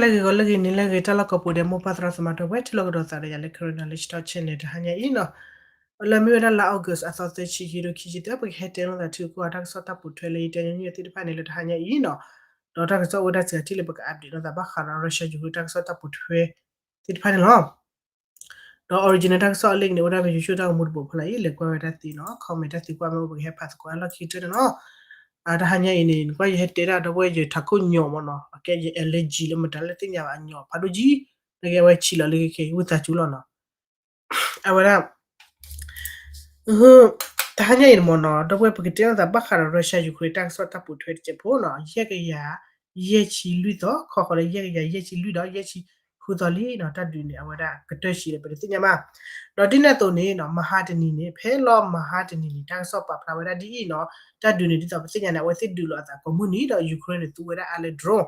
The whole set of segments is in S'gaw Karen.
လၢဂ့ၤဂီၤလၢဂ့ၤနံၤလၢဂ့ၤ တၢ်လီၢ်ကိးပူၤဒီး မိၢ်ပၢ်သရၣ်သမါဒီပုၢ်ဝဲၢ် ထံၣ်လိာ်ကဒီးသးဒီးယၤလၢ Karen Knowledge Talk Channel တဟါညါအံၤနီၤ, လၢမ့ၢ်ဝဲဒၣ်လါ August အသီသၢဆံ ခံကထိခံဆံတၢ ပကဟဲတဲလိာ်သးထုကီၢ်တၢ်ကစီၣ်တၢ်ပိာ်ထွဲလၢယတဲညီနုၢ်သ့ၣ်တဖၣ်န့ၣ်လၢတဟါညါအံၤနီၤ, ဒီးတၢ်ကစီၣ်အိၣ်ဝဲဒၣ်စှၤထံၣ်လၢပက update လိာ်သးဘၣ်ဃးဒီး Russia Ukraine တၢ်ကစီၣ်တၢ်ပိာ်ထွဲသ့ၣ်တဖၣ်န့ၣ်လီၤ. ဒီး original တၢ်ကစီၣ်အလံာ်န့ၣ် အိၣ်ဒၣ်ဖဲ YouTube တၢ်ဂီၤမူတဘိးဖီလာ်အံၤ လဲၤကွၢ်ဝဲဒၣ်သ့နီၤ, comment တၢ်သံကွၢ်မ့ၢ်အိၣ် ပကဟဲဖးသကိးအလီၢ်ခံကတၢၢ်န့ၣ်လီၤ. တဟါညါအံၤန့ၣ် နကွၢ်ယဟဲတဲဒၣ်ဒီပုၢ်ဝဲၢ် ယထးခိၣ်ညီၣ်မ့ၢ်နီၤ, အကဲယ allergy လၢမတၤလၢသ့ၣ်ညါဘၣ် အညီၣ်ဖးဒိၣ်ကံ, နကဲအဝဲဆံးလီၤလၢခဲခဲ ဝံသးစူၤလီၤနီၤ. အဝဲဒၣ် တဟါညါအံၤန့ၣ်မ့ၢ်နီၤ ဒီပုၢ်ဝဲၢ်ပကတဲလိာ်သးဘၣ်ဃးဒီး Russia Ukraine တၢ်ကစီၣ်တၢ်ပိာ်ထွဲတစဲးဖိနီၤ, ယဲၢ်ကယၤ ယဲၢ်ဆံလွံၢ်သီ ခီဃီလၢယဲၢ်ကယၤယဲၢ်ဆံလွံၢ်ဒီး ယဲၢ်ဆံဃုသီလံနီၤ, တၢ်ဒုးန့ၣ် အဝဲဒၣ်ကတၢၢ်ဆံးလၢပတသ့ၣ်ညါဘၣ်. ဒီးဒ်န့ၣ်အသိးန့ၣ်နီၤ မဟါတနံၤန့ၣ် ဖဲလီၤမဟါတနံၤန့ၣ် တၢ်ကစီၣ်ပာ်ဖျါဝဲဒၣ်ဒ်အံၤနီၤ, တၢ်ဒုးန့ၣ် ဒ်သိးပသ့ၣ်ညါန့ၣ် အဝဲသ့ၣ်ဒုးလိာ်အသးကိးမုၢ်နံၤဒီး Ukraine န့ၣ်သူဝဲဒၣ်အါလၢ drone,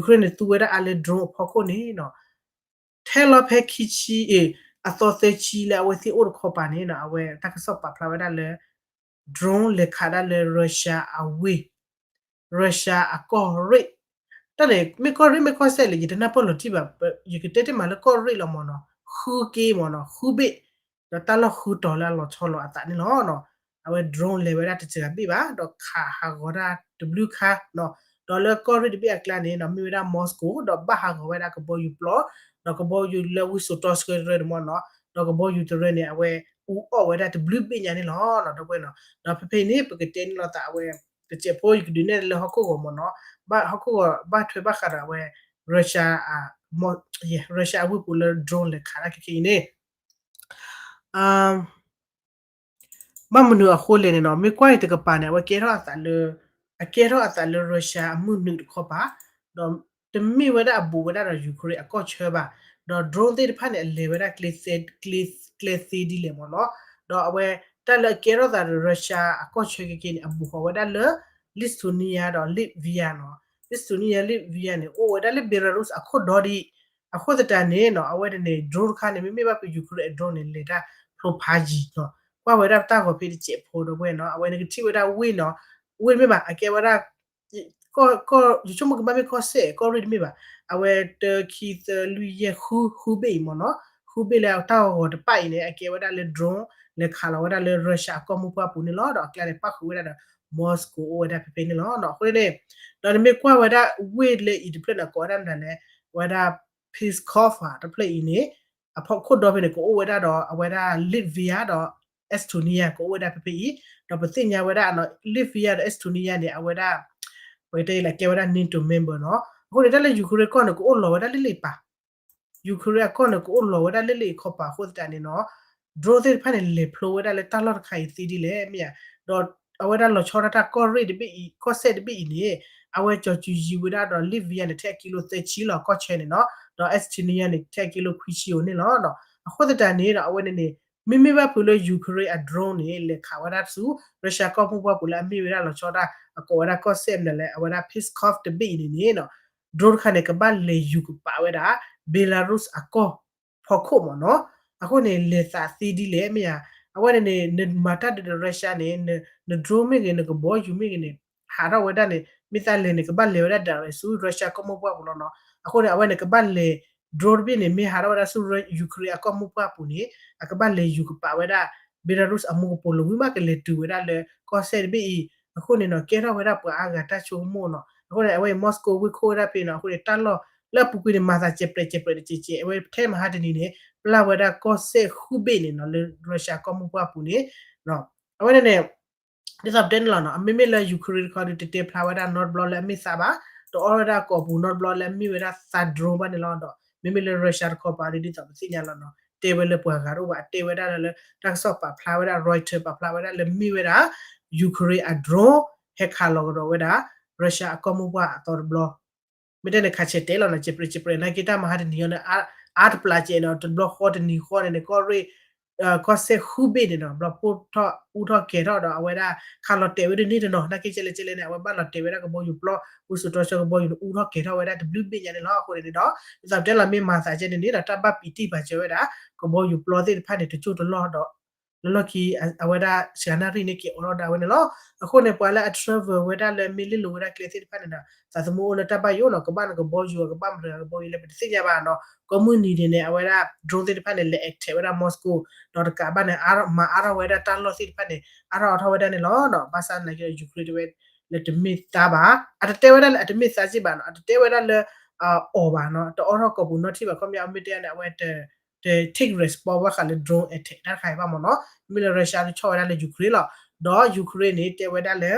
Ukraine န့ၣ်သူဝဲဒၣ်အါလၢ drone အဖီခိၣ်န့ၣ်နီၤ ထဲလီၤဖဲခံဆံ အ့ အသီသၢဆံလၢအဝဲသ့ၣ်အိၣ်တခီပၤန့ၣ်နီၤ အဝဲတၢ်ကစီၣ်ပာ်ဖျါဝဲဒၣ်လၢ drone လဲၤခးဒၣ်လၢ Russia အဝ့ၢ် Russia အကီၢ်ရ့ၣ်, တၢ်န့ၣ် မ့ၢ်ကီၢ်ရ့ၣ်မ့ၢ်ကီၢ်စဲၣ်လဲၣ် ယတနၢ်ပၢၢ်လီၤတံၢ်ဘၣ်, ယကတဲတ့ၢ်မးလၢကီၢ်ရ့ၣ်လီၤမ့ၢ်နီၤ, ဃုက့မ့ၢ်နီၤ ဃုဘ့ၣ်, ဒီးတၢ်လီၢ်ဃုတီၤလၢအလီၤဆီလီၤအသးန့ၣ်လီၤ. အဝဲ drone လဲၤဝဲဒၣ်တစှၤဘ့ၣ်ဘၣ် ဒီးခးဟးဂီၤတၢ်တဘျုးခါနီၤ, ဒီးလၢကီၢ်ရ့ၣ်တဘ့ၣ်အကျါန့ၣ်နီၤ မ့ၢ်ဝဲဒၣ် Moscow ဒီးဘၣ်ဟးဂီၤဝဲဒၣ်ကဘီယူၤပျီ, ဒီးကဘီယူၤလၢဝံစိာ်တီဆှၢတရၢန့ၣ်မ့ၢ်နီၤ, ဒီးကဘီယူၤတရၢန့ၣ် အဝဲအူအီၣ်ဝဲဒၣ်တဘျုးဘ့ၣ်ညါန့ၣ်လီၤ. ဒီပုၢ်ဝဲၢ်နီၤ ဒီးဖဲဖဲအံၤန့ၣ် ပကတဲန့ၣ်လိာ်သးအဝဲ တစဲးဖိ ယကဒုးနဲၣ်လၢဟီၣ်ခိၣ်ဂီၤမ့ၢ်နီၤ, ဘၣ်ဟီၣ်ခိၣ်ဂီၤဘၣ်ထွဲဘၣ်ဃးဒီးအဝဲ Russia, Russia အဝ့ၢ်ပူၤလၢ drone လဲၤခးဒၣ်ခဲခဲအံၤန့ၣ် ဘၣ်မနုၤအဃိလဲၣ်န့ၣ်နီၤ မ့ၢ်ကွၢ်အံၤတကပၤန့ၣ် အဝဲကဲထီၣ်အသးလၢ အကဲထီၣ်အသးလၢ Russia အမုၢ်နုာ်တခီပၤ, ဒီးတမ့ၢ်ဝဲဒၣ်အဘူးဝဲဒၣ်ဒီး Ukraine အကီၢ်ဆၢဘၣ်, ဒီး drone သ့ၣ်တဖၣ်န့ၣ် အလဲၤဝဲဒၣ်ကျဲသ့ဒ်လဲၣ်မ့ၢ်နီၤ, ဒီးအဝဲတၢ်လၢအကဲထီၣ်သးဒီး Russia အကီၢ်ဆၢခဲခဲန့ၣ် အဘူးဃီၤဝဲဒၣ်လၢ Lithuania ဒီး Latvia နီၤ, Lithuania Latvia န့ၣ် အိၣ်ဝဲဒၣ်လၢ Belarus အခိၣ်ဒီဒံး, အဃိသတးန့ၣ်နီၤ အဝဲန့ၣ်န့ၣ် drone တခါန့ၣ် မ့မ့ၢ်ဘၣ်ဖုး Ukraine အ drone န့ၣ် လဲၤတၢ်ဖျိဖးယံၤနီၤ, ကွၢ်ဝဲဒၣ်ပတၢ်ဂီၤဖဲတစဲးဖိဒီပုၢ်ဝဲၢ်နီၤ အဝဲန့ၣ်ကထံၣ်ဝဲဒၣ်ဝ့ၢ်နီၤ, ဝ့ၢ်တမ့ၢ်ဘၣ် အကဲဝဲဒၣ် ကီၢ် ယဆိကမိၣ်ကဘၣ်မ့ၢ်ကီၢ်စဲၣ် ကီၢ်ရ့ၣ်တမ့ၢ်ဘၣ်, အဝဲတၢ ခံ သၢ လွံၢ် ယဲၢ် ဃု ဃုဘ့ၣ်အံၤမ့ၢ်နီၤ, ဃုဘ့ၣ်လၢတၢ်ဂီၤဂီၤတဖၣ်အံၤန့ၣ် အကဲဝဲဒၣ်လၢ drone လဲၤခးလီၤဝဲဒၣ်လၢ Russia အကီၢ်မိၢ်ပှၢ်ပူၤန့ၣ်လီၤ. ဒီးအကျါန့ၣ် ပၣ်ဃုာ်ဝဲဒၣ်ဒီး Moscow အိၣ်ဝဲဒၣ်ဖဲဖဲန့ၣ်လီၤ. အဃိန့ၣ် ဒီးနမ့ၢ်ကွၢ်ဝဲဒၣ်ဝ့ၢ်လၢအံၤတဖျၢၣ်န့ၣ် ကိးဝဲဒၣ်မနုၤလဲၣ်, ဝဲဒၣ် Pskov တဖျၢၣ်အံၤန့ၣ် အဖီခိၣ်ဒီဖဲန့ၣ် ကအိၣ်ဝဲဒၣ်ဒီးအဝဲဒၣ် Latvia ဒီး Estonia ကအိၣ်ဝဲဒၣ်ဖဲဖဲအံၤ, ဒီးပသ့ၣ်ညါဝဲဒၣ် Latvia ဒီး Estonia န့ၣ် အဝဲဒၣ် ပကတဲလၢကဲဝဲဒၣ် NATO member နီၤ, အဃိန့ၣ် တၢ်လၢ Ukraine ကီၢ်န့ၣ် ကအိၣ်လီၤဝဲဒၣ်လၢလံာ်ပၤ Ukraine အကီၢ်န့ၣ် ကအိၣ်လီၤဝဲဒၣ်လၢလံာ်ခီပၤအဃိသတးန့ၣ်နီၤ, drone သ့ၣ်တဖၣ်န့ၣ် လဲၤဖျိဝဲဒၣ်လၢတၢ်လီၢ်တခါအံၤသ့ဒ်လဲၣ်မ့ၢ်ဧါ, ဒီးအဝဲဒၣ်လီၤဆီဒၣ်တၢ်ကီၢ်ရ့ၣ်တဘ့ၣ်အံၤ ကီၢ်စဲၣ်တဘ့ၣ်အံၤန့ၣ် အဝဲကၠီၤစူၤယံၤဝဲဒၣ်ဒီး Latvia န့ၣ် ထဲအကံလိသၢဆံလီၤ ကီၢ်ဆၢန့ၣ်နီၤ, ဒီး Estonia န့ၣ် ထဲအကံလိခွံဆံဧိၤန့ၣ်လီၤ. အဃိသတးန့ၣ်ဒီး အဝဲန့ၣ်န့ၣ် မ့မ့ၢ်ဘၣ်ဖုးလၢ Ukraine အ drone န့ၣ် လဲၤခးဝဲဒၣ်ဆူ Russia ကီၢ်မိၢ်ပှၢ်ပူၤလၢအမ့ၢ်ဝဲဒၣ်လီၤဆီဒၣ် အကိးဝဲဒၣ်ကီၢ်စဲၣ်မနုၤလဲၣ် အဝဲဒၣ် Pskov တဘ့ၣ်အံၤန့ၣ်န့ၣ်နီၤ drone တခါန့ၣ် ကဘၣ်လဲၤယူၤကပာ်ဝဲဒၣ် Belarus အကီၢ်ဖီခိၣ်မ့ၢ်နီၤ. အဃိန့ၣ် လဲၤသးသ့ဒ်လဲၣ်မ့ၢ်ဧါ, အဝဲန့ၣ်န့ၣ် နမၤတၢ်ဒုးဒီး Russia န့ၣ် န drone မ့ၢ်ဂ့ၤ နကဘီယူၤမ့ၢ်ဂ့ၤန့ၣ် ဟးထီၣ်ဝဲဒၣ်န့ၣ် မ့ၢ်သးလဲၤန့ၣ် ကဘၣ်လဲၤဝဲဒၣ် direct ဆူ Russia ကီၢ်မိၢ်ပှၢ်ပူၤလီၤနီၤ. အဃိန့ၣ် အဝဲန့ၣ် ကဘၣ်လဲၤ drone တဘ့ၣ်န့ၣ် မ့ၢ်ဟးထီၣ်ဝဲဒၣ်ဆူ Ukraine အကီၢ်မိၢ်ပှၢ်ပူၤန့ၣ် အကဘၣ်လဲၤယူၤကပာ်ဝဲဒၣ် Belarus အမူကပိာ်လီၤဝံၤမး ကလဲၤတုၤဝဲဒၣ်လၢကီၢ်စဲၣ်တဘ့ၣ်အံၤ. အဃိန့ၣ်နီၤ ကဲထီၣ်ဝဲဒၣ်ပှၤအါဂၤတၢ်ဆိကမိၣ်နီၤ. အဃိန့ၣ် အဝဲအံၤ Moscow ဝ့ၢ်ခိၣ်ဝဲဒၣ်ဖဲနီၤ. အဃိန့ၣ် တၢ်လီၢ်လၢအပူၤကွံာ်န့ၣ် မၤသးစဲးပြဲးစဲးပြဲးတကဲးကဲး အဝဲထဲမဟါတနံၤန့ၣ် ပျၢ်ဝဲဒၣ်ကီၢ်စဲၣ်ဃုဘ့ၣ်န့ၣ်နီၤ လၢ Russia ကီၢ်မိၢ်ပှၢ်ပူၤန့ၣ် အဝဲန့ၣ်န့ၣ် ဒ်သိးပတဲန့ၣ်လီၤနီၤ, မ့မ့ၢ်လၢ Ukraine တခီဒီး တတဲဖျါဝဲဒၣ်နီတဘျီလၢအမ့ၢ်သးဘၣ်, တအီၣ်ဝဲဒၣ်ကိာ်ပူၤနီတဘျီလၢအမ့ၢ်ဝဲဒၣ်သး drone ဘၣ်န့ၣ်လီၤ. ဒီးမ့မ့ၢ်လၢ Russia တခီပၤဒီး ဒ်သိးပသ့ၣ်ညါလီၤနီၤ, တဲဝဲလၢပှၤဂၤတအိၣ်ဘၣ်, အတဲဝဲဒၣ်လၢ တၢ်ကစီၣ်ပာ်ဖျါဝဲဒၣ် Reuters ပာ်ဖျါဝဲဒၣ်လၢမ့ၢ်ဝဲဒၣ် Ukraine အ drone ဟဲခးလီၤကဒီးဝဲဒၣ် Russia အကီၢ်မိၢ်ပှၢ်အသီတဘျီ မ့ၢ်တဲန့ၣ် ခးဆဲးတဲလီၤနီၤ, စဲးပြဲးစဲးပြဲး နာ်က့တၢ်မဟါတနံၤအံၤန့ၣ် အါတပျးကဲးနီၤ, တဘျီဃီတနံၤဃီန့ၣ်န့ၣ် ကီၢ်ရ့ၣ် ကီၢ်စဲၣ်ဃုဘ့ၣ်န့ၣ်နီၤ, ဘျီဖှိၣ်ထီၣ်အူထီၣ်ကဲၤထီၣ်ဒီး အဝဲဒၣ်ခးလီၤတဲာ်ဝဲဒ်န့ၣ်တနီၤ, နာ်က့ကဲလဲၣ်ကဲလဲၣ်န့ၣ် အဝဲဘၣ်လီၤတဲာ်ဝဲဒၣ်ကဘီယူၤပျီ ဝံစိာ်တီဆှၢကဘီယူၤန့ၣ် အူထီၣ်ကဲၤထီၣ်ဝဲဒၣ်တဘျုးဘ့ၣ်ညါန့ၣ်လီၤ. အဃိန့ၣ်ဒီး ဒ်သိးပတဲလီၤမ့ၢ်မၤသးကဲန့ၣ်န့ၣ်ဒီး တၢ်ဘၣ်ပံးတံၢ်ပာ်စၢၤဝဲဒၣ် ကဘီယူၤပျီသ့ၣ်တဖၣ်န့ၣ် တကၠိၢ်တလီၢ်ဒီး လၢလီၢ်ခံ အဝဲဒၣ်စှၤနၣ်ရံၣ်န့ၣ် က့ၤအိးထီၣ်ဒၣ်ဝဲန့ၣ်လီၤ. အဃိန့ၣ် ပှၤလၢအ travel ဝဲဒၣ်လၢမ့ၢ်လ့ၣ်လိၤဝဲဒၣ်ကျဲသ့ၣ်တဖၣ်န့ၣ်ဒီး သးသမူအိၣ်လၢတၢ်ဘၣ်ယိၣ်နီၤ ကဘၣ်နကဘီယူၤ ကဘၣ်မတၤကဘီယူၤလဲၣ်ပတသ့ၣ်ညါဘၣ်နီၤ. ကိးမုၢ်နံၤဒဲးန့ၣ် အဝဲဒၣ် drone သ့ၣ်တဖၣ်န့ၣ် လဲၤ attack ဝဲဒၣ် Moscow ဒီးတကးဘၣ်န့ၣ် မၤအါထီၣ်ဝဲဒၣ်တၢ်လီၢ်သ့ၣ်တဖၣ်န့ၣ် အါထီၣ်အါထီၣ်ဝဲဒၣ်န့ၣ်လီၤ. ဘၣ်ဆၣ်သနာ်က့ဒီး Ukraine တဲဝဲ လၢတမ့ၢ်သါဘၣ်, အတတဲဝဲဒၣ်လၢအတမ့ၢ်သါစ့ၢ်ဘၣ်နီၤ, အတတဲဝဲဒၣ်လၢ အီၤဘၣ်နီၤ, တအိးထီၣ်ကိာ်ပူၤနီတထံၣ်ဘၣ်. ခီပညီအမ့ၢ်တဲန့ၣ် အဝဲ တ take response ဘၣ်ဃးလၢ drone attack တၢ်တခါအံၤဘၣ်မ့ၢ်နီၤ, မ့ၢ်လၢ Russia တဆီၣ်ဝဲဒၣ်လၢ Ukraine လီၤ. ဒီး Ukraine န့ၣ် တဲဝဲဒၣ်လၢ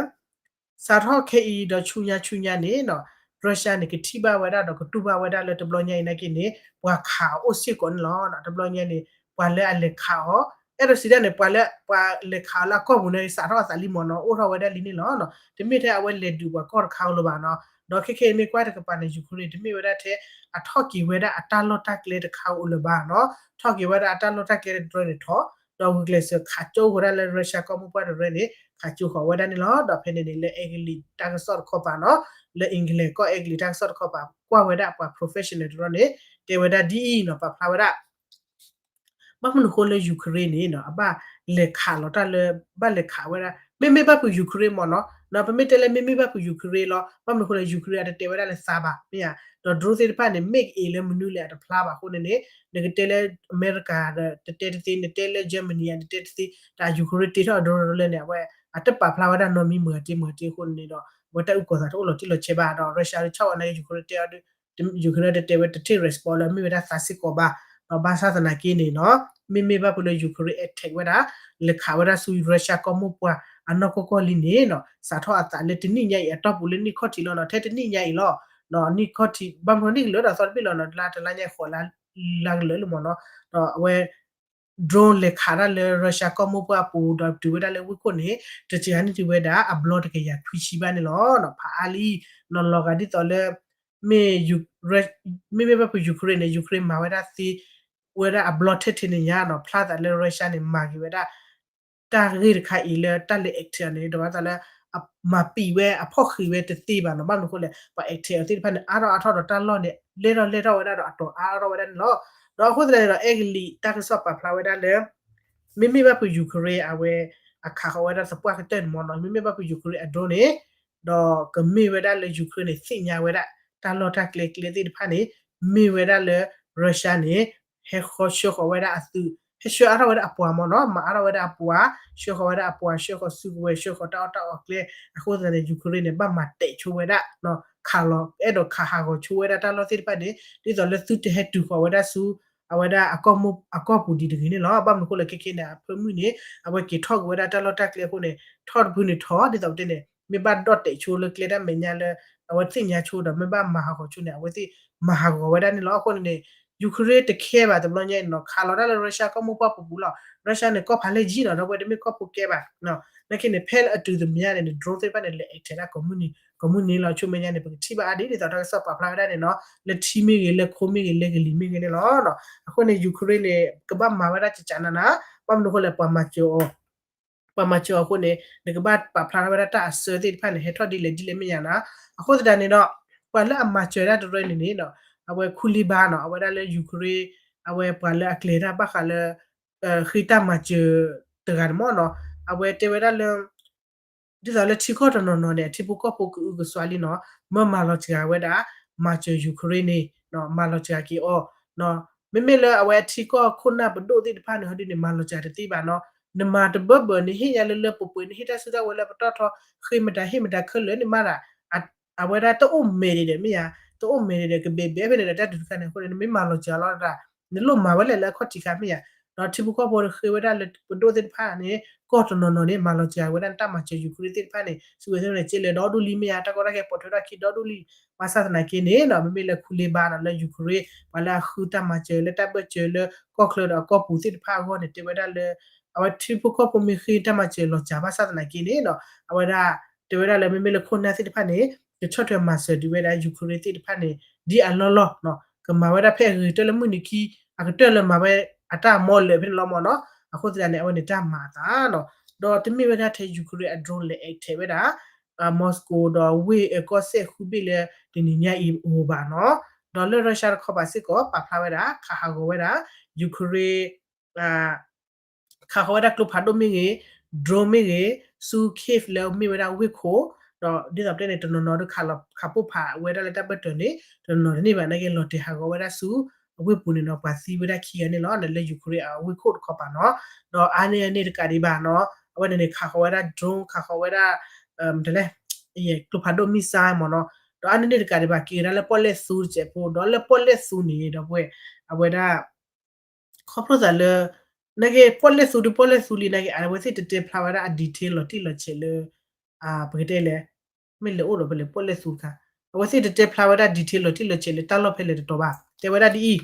စးထီၣ်ခဲအံၤဒီးဆူညါဆူညါန့ၣ်နီၤ Russia န့ၣ် ကထံၣ်ဘၣ်ဝဲဒၣ်ဒီးကတူၢ်ဘၣ်ဝဲဒၣ်လၢတဘျီညါအံၤနာ်က့န့ၣ် ပှၤခးအီၤအိၣ်စ့ၢ်ကီးန့ၣ်လီၤ. တဘျီညါန့ၣ် ပှၤလၢအလဲၤခးအီၤ အဲၣ်ဒိးစံးဒၣ်န့ၣ် ပှၤလၢ ပှၤလဲၤခးအီၤလၢအကီၢ်ပူၤန့ၣ် စးထီၣ်အသးလံမ့ၢ်နီၤ, အိၣ်ထီၣ်ဝဲဒၣ်လံန့ၣ်လီၤ. တမ့ၢ်ထဲအဝဲလဲၤဒုးပှၤကီၢ်တခါဧိၤလၢၤဘၣ်နီၤ. ဒီးခဲခဲအံၤမ့ၢ်ကွၢ်တကပၤန့ၣ် Ukraine တမ့ၢ်ဝဲဒၣ်ထဲ အထီၣ်က့ၤဝဲဒၣ်အတၢ်လီၢ်တၢ်ကျဲတခါဧိၤလၢၤဘၣ်နီၤ, ထီၣ်က့ၤဝဲဒၣ်အတၢ်လီၢ်တၢ်ကျဲတြီန့ၣ်ထီၣ် ဒီးဂုာ်ကျဲးစၢးခးကၠိဃီၤဒၣ်လၢ Russia ကီၢ်မိၢ်ပှၢ်တရၢန့ၣ် ခးကၠိဃီၤဝဲဒၣ်န့ၣ်လီၤ. ဒီးဖဲန့ၣ်န့ၣ် လၢအဲကလံးတၢ်ကစီၣ်တခီပၤနီၤ, လၢ England ကီၢ်အဲကလံးတၢ်ကစီၣ်တခီပၤ ကွၢ်ဝဲဒၣ်ပှၤ professional တရၢန့ၣ် တဲဝဲဒၣ်ဒ်အံၤနီၤ, ပာ်ဖျါဝဲဒၣ် ဘၣ်မနုၤဃိလၢ Ukraine န့ၣ်နီၤ အဘၣ်လဲၤခးလီၤတၢ်လၢ ဘၣ်လဲၤခးဝဲဒၣ် မ့မ့ၢ်ဘၣ်ဖုး Ukraine မ့ၢ်နီၤ, ပမ့ၢ်တဲလၢမ့မ့ၢ်ဘၣ်ဖုး Ukraine လီၤ. ဘၣ်မနုၤဃိလၢ Ukraine အတတဲဝဲဒၣ်လၢသါဘၣ် မ့ၢ်ဧါ. ဒီး drone သ့ၣ်တဖၣ်န့ၣ် make အံၤလၢမနုၤလဲၣ်အတဖျါဘၣ်အဃိန့ၣ်န့ၣ် နကတဲလၢအမဲရကၤဒီးတတဲတသ့, နတဲလၢ Germany အတတဲတသ့, တၢ် Ukraine တ့ထီၣ် drone လၢန့ၣ် အဝဲ အတပာ်ဖျါဝဲဒၣ်နီတမံၤမတၤတ့မတၤတ့အဃိန့ၣ်ဒီး အဝဲတၢ်အုၣ်ကီၤသးတအိၣ်လီၤတံၢ်လီၤဆဲးဘၣ်ဒီး Russia တဆီၣ်ဝဲန့ၣ် Ukraine တဲအီၤ Ukraine တတဲဝဲတ take response လၢမ့ၢ်ဝဲဒၣ်သးစ့ၢ်ကီးဘၣ်. ဒီးဘၣ်ဆၣ်သနာ်က့န့ၣ်နီၤ မ့မ့ၢ်ဘၣ်ဖုးလၢ Ukraine attack ဝဲဒၣ် လဲၤခးဝဲဒၣ်ဆူ Russia ကီၢ်မိၢ်ပှၢ်အနီၢ်ကီၢ်ကီၢ်လံန့ၣ်နီၤ စးထီၣ်အသးလၢတနံၣ်ညါအံၤအတီၢ်ပူၤလၢနံၣ်ခီၣ်ထံးလီၤနီၤ, ထဲတနံၣ်ညါအံၤလီၤ. နံၣ်ခီၣ်ထံး ဘၣ်မနုၤနံၣ်ကလၢာ်ဒီးသီတဘ့ၣ်လီၤနီၤ, လါတလါညါဃိးလါ လါကလၢာ်လၢမ့ၢ်နီၤ, ဒီးအဝဲ drone လဲၤခးတၢ်လၢ Russia ကီၢ်မိၢ်ပှၢ်အပူၤ ဒီးတုၤဝဲဒၣ်လၢဝ့ၢ်ခိၣ်န့ၣ် တစှၤန့ၢ်တုၤဝဲဒၣ်အဘျီတကယၤခွံဆံဘၣ်န့ၣ်လီၤ. ဖးအါလံနီၤ လီၤဂာ်ဒ်သိးလၢ မ့မ့ၢ်ဘၣ်ဖုး Ukraine န့ၣ် Ukraine မၤဝဲဒၣ်သ့ ဝဲဒၣ်အဘျီထဲထဲန့ၣ်ညါနီၤ ဖျါသးလၢ Russia န့ၣ် မၤက့ၤဝဲဒၣ် တၢ်ဂ့ၢ်တခါအံၤလၢတၢ်လဲၤ attack န့ၣ် ဒီးဝဲသးလၢ မၤပံာ်ဝဲအဖီၣ်ဃံးဝဲတသ့ဘၣ်နီၤ. ဘၣ်မနုၤအဃိလဲၣ် ပှၤ attack အီၤသ့ၣ်တဖၣ်န့ၣ် အါထီၣ်အါထီၣ်ဒီးတၢ်လီၢ်န့ၣ် လဲၢ်ထီၣ်လဲၢ်ထီၣ်ဝဲဒၣ်ဒီးအတီၤအါထီၣ်ဝဲဒၣ်န့ၣ်လီၤ. ဒီးအဃိသတးန့ၣ်ဒီး အဲကလံးတၢ်ကစီၣ်ပာ်ဖျါဝဲဒၣ်လၢ မ့မ့ၢ်ဘၣ်ဖုး Ukraine အဝဲ အခးဃီၤဝဲဒၣ်သပှၢ်ကတၢၢ်န့ၣ်မ့ၢ်နီၤ, မ့မ့ၢ်ဘၣ်ဖုး Ukraine အ drone န့ၣ် ဒီးကမ့ၢ်ဝဲဒၣ်လၢ Ukraine န့ၣ် သ့ၣ်ညါဝဲဒၣ် တၢ်လီၢ်တၢ်ကျဲကျဲသ့ၣ်တဖၣ်န့ၣ် မ့ၢ်ဝဲဒၣ်လၢ Russia န့ၣ် ဟဲဃီဆှၢဃီၤဝဲဒၣ်အသုး ဟဲဆှၢအါထီၣ်ဝဲဒၣ်အပှၤမ့ၢ်နီၤ, မၤအါထီၣ်ဝဲဒၣ်အပှၤ ဆှၢဃီၤဝဲဒၣ်အပှၤ ဆှၢဃီၤစုကဝဲၤ ဆှၢဃီၤတၢ်အီၣ်တၢ်အီကျဲ, အဃိသတးန့ၣ် Ukraine န့ၣ် ဘၣ်မၤတဲာ်ဆိဝဲဒၣ် ခးလီၤ အဲၣ်ဒိးခးဟးဂီၤဆိဝဲဒၣ်တၢ်လီၢ်သ့ၣ်တဖၣ်န့ၣ် ဒ်သိးလၢသုတဟဲတုၤဃီၤဝဲဒၣ်ဆူ အဝဲဒၣ်အကီၢ်ပူၤဒံးတဂ့ၤန့ၣ်လီၤ. ဘၣ်မနုၤအဃိလဲၣ် ခဲခဲန့ၣ် အဖၢမုၢ်န့ၣ် အဝဲက့ၤထီၣ်ကွံာ်ဝဲဒၣ်တၢ်လီၢ်တၢ်ကျဲအဃိန့ၣ် ထီၣ်တဖုန့ၣ်ထီၣ် ဒ်သိးပတဲန့ၣ် မ့ၢ်ဘၣ်ဒီၣ်တဲာ်ဆိလၢကျဲတၢ်မဲာ်ညါလၢ အဝဲသ့ၣ်ညါဆိဒီး မ့ၢ်ဘၣ်မၤဟးဂီၤဆိန့ၣ် အဝဲသ့ၣ်မၤဟးဂီၤဝဲဒၣ်န့ၣ်လီၤ. အဃိန့ၣ်န့ၣ် Ukraine တခဲဘၣ်တဘျီညါအံၤနီၤ ခးလီၤတၢ်လၢ Russia ကီၢ်မိၢ်ပှၢ်ပူၤပူၤလီၤ. Russia န့ၣ် ကီၢ်ဖးလဲၢ်ယံၤနီၤ ဒီးဝဲတမ့ၢ်ကီၢ်ဖိကဲဘၣ် နာ်က့န့ၣ် ဖဲလၢအတုၤသမံၤန့ၣ်န့ၣ် drone သ့ၣ်တဖၣ်န့ၣ် လဲၤ attack တၢ် ကိးမုၢ်နံၤလီၤ. ဆူမဲာ်ညါန့ၣ် ပကထံၣ်ဘၣ်အါဒံး ဒ်သိးတၢ်ကစီၣ်ပာ်ဖျါဝဲဒၣ်န့ၣ်နီၤ လၢထံမ့ၢ်ဂ့ၤ လၢခိမ့ၢ်ဂ့ၤ လၢကလံၤမ့ၢ်ဂ့ၤန့ၣ်လီၤ. အဃိန့ၣ် Ukraine န့ၣ် ကဘၣ်မၤဝဲဒၣ်ကကးနးနး ဘၣ်မနုၤအဃိလဲၣ် ပှၤမၤစၢၤအီၤ ပှၤမၤစၢၤအီၤအဃိန့ၣ် နကဘၣ်ပာ်ဖျါထီၣ်ဝဲဒၣ်တၢ်အစၢသ့ၣ်တဖၣ်န့ၣ် ဟဲထီၣ်ဒ်လဲၣ်ဒ်လဲၣ်မ့ၢ်ယါနၤ. အဃိသတးန့ၣ်ဒီး ပှၤလၢအမၤစၢၤဒၣ်တရၢန့ၣ်န့ၣ် အဝဲခူလ့ဘါနီၤ အဝဲဒၣ်လၢ Ukraine အဝဲပှၤလၢအကျဲၤတၢ်ဘၣ်ဃးလၢ ဃ့တၢ်မၤစၢၤတဂၤန့ၣ်မ့ၢ်နီၤ အဝဲတဲဝဲဒၣ်လၢ ဒ်သိးလၢထံကီၢ်တနီၤနီၤန့ၣ် အထံဖိကီၢ်ဖိကအုကစွါလံနီၤ မၢမၤလီၤစှၤဝဲဒၣ် မၤစၢၤ Ukraine န့ၣ် မၤလီၤစှၤက့ၤအီၤ မ့မ့ၢ်လၢအဝဲထံကီၢ်ခိၣ်နၢ်ပဒိၣ်သ့ၣ်တဖၣ်န့ၣ် ဟီဒုန့ၣ် မၤလီၤစှၤတသ့ဘၣ်နီၤ နမၤတဘၢဘၢန့ၣ် ဟ့ၣ်ညါလၢလၢပှဲၤပှဲၤန့ၣ် ဟ့ၣ်တၢ်စုတၢ်ဝဲၤလၢပတီၢ်ထီ ဃ့မတၤဟ့ၣ်မတၤခဲလၢာ်န့ၣ်မးဒၣ် အဝဲဒၣ်တအိၣ်မဲာ်ဒံးဒီး မ့ၢ်ယါ တအိၣ်မဲာ်ဒံးဒီး ကဘဲးဘဲးဖဲန့ၣ်ဒီး တၢ်ဒုးတခါန့ၣ်အဃိန့ၣ် နမ့ၢ်မၤလီၤစှၤလီၤဒၣ် နလိၣ်မၤဝဲလဲၣ်လၢအခီၣ်ထံးခါမ့ၢ်ယါ ဒီးထံဖိကီၢ်ဖိဃ့ဝဲဒၣ်လၢပဒိၣ်သ့ၣ်တဖၣ်န့ၣ် ကီၢ်တနီၤနီၤန့ၣ် မၤလီၤစှၤဝဲဒၣ်နတၢ်မၤစၢၤ Ukraine သ့ၣ်တဖၣ်န့ၣ် စုကဝဲၤသ့ၣ်တဖၣ်န့ၣ် ကဲလဲၤဒီဒူၣ်လံမ့ၢ်ယါ တၢ်ကီတၢ်ခဲပိာ်ထွဲထီၣ်ခံဒီဒူၣ်လံ ဘၣ်ဆၣ်သနာ်က့န့ၣ်နီၤ မ့မ့ၢ်လၢခူလ့ဘါနီၤ လၢ Ukraine ပှၤလၢအဃုတၢ်မၤစၢၤလၢတၢ်ဘၢၣ်စၢၤလၢကီၢ်ချၢဒီးအကီၢ်ပူၤသ့ၣ်တဖၣ်အဂီၢ်န့ၣ် တဲဝဲဒၣ်လၢ အဝဲထံဖိကီၢ်ဖိမ့ၢ်ဃ့တၢ်မၤစၢၤလီၤစှၤဘၣ်ဆၣ်သနာ်က့န့ၣ်နီၤ အဝဲဒၣ် တဲဝဲဒၣ်လၢမ့မ့ၢ်လၢခိၣ်နၢ်သ့ၣ်တဖၣ်န့ၣ် ကဆီၣ်ထွဲမၤစၢၤဒံးဝဲဒၣ် Ukraine သ့ၣ်တဖၣ်န့ၣ် ဒ်အလီၢ်လီၢ်နီၤ ကမၤဝဲဒၣ်ဖဲအဂ့ၤကတၢၢ်လၢမုၢ်နံၤခံ အကတၢၢ်လၢမၤဝဲအတၢ်မီလၢာ်ဖဲန့ၣ်လီၤမ့ၢ်နီၤ အဃိသတးန့ၣ် အဝဲန့ၣ်တၢ်မၤအသးနီၤ ဒီးတမ့ၢ်ဝဲဒၣ်ထဲ Ukraine အ drone လဲၤ attack ဝဲဒၣ် Moscow ဒီးဝ့ၢ်အကီၢ်စဲၣ်ဃုဘ့ၣ်လၢတနံၤညါအံၤဧိၤဘၣ်နီၤ ဒီးလၢ Russia တခီပၤစ့ၢ်ကီး ပာ်ဖျါဝဲဒၣ် ခးဟးဂီၤဝဲဒၣ် Ukraine အ ခးဃီၤဝဲဒၣ်ကျိဖးဒိၣ်မ့ၢ်ဂ့ၤ, drone မ့ၢ်ဂ့ၤ, ဆူ cave လၢမ့ၢ်ဝဲဒၣ်ဝ့ၢ်ခိၣ်, ဒီးဒ်သိးပတဲန့ၣ် တနီၤနီၤဒီးခးလီၤခးပိၢ်ဖးဝဲဒၣ်လၢတၢ်ဘၢၣ်တၢၢ်န့ၣ် တနီၤနီၤတန့ၢ်ဘၣ် နာ်က့လီၤတဲာ်ဟးဂီၤဝဲဒၣ်ဆူ အဝ့ၢ်ပူၤန့ၣ်နီၤ ပှၤသံဝဲဒၣ်ခံဂၤန့ၣ်လီၤ လၢ Ukraine အဝ့ၢ်ခိၣ်တခီပၤနီၤ, ဒီးအါန့ၢ်အန့ၣ်တကးဒံးဘၣ်နီၤ, အဝဲန့ၣ်န့ၣ် ခးဃီၤဝဲဒၣ် drone ခးဃီၤဝဲဒၣ် မတလဲ ကျိဖးဒိၣ် missile မ့ၢ်နီၤ, ဒီးအါန့ၢ်န့ၣ်တကးဒံးဘၣ် က့ၤဝဲဒၣ်လၢပီၣ်လဲၣ်သူတစဲးဖိ, ဒီးလၢပီၣ်လဲၣ်သူန့ၣ် ဒီပုၢ်ဝဲၢ် အဝဲဒၣ် ခီဖျိသးလၢ နာ်က့ပီၣ်လဲၣ်သူဒုးပီၣ်လဲၣ်သူလံ နာ်က့အဝဲသ့ၣ်တတဲဖျါဝဲဒၣ်အ detail လီၤတံၢ်လီၤဆဲးလၢ ပကတဲလဲၣ် မ့ၢ်လဲၤအိၣ်ဒီးဖဲလဲၣ်ပီၣ်လဲၣ်သူတခါ, အဝဲသ့ၣ်တတဲဖျါဝဲဒၣ် detail လီၤတံၢ်လီၤဆဲးလၢတၢ်လီၢ်ဖဲလဲၣ်တတီၤဘၣ်, တဲဝဲဒၣ်ဒ်အံၤ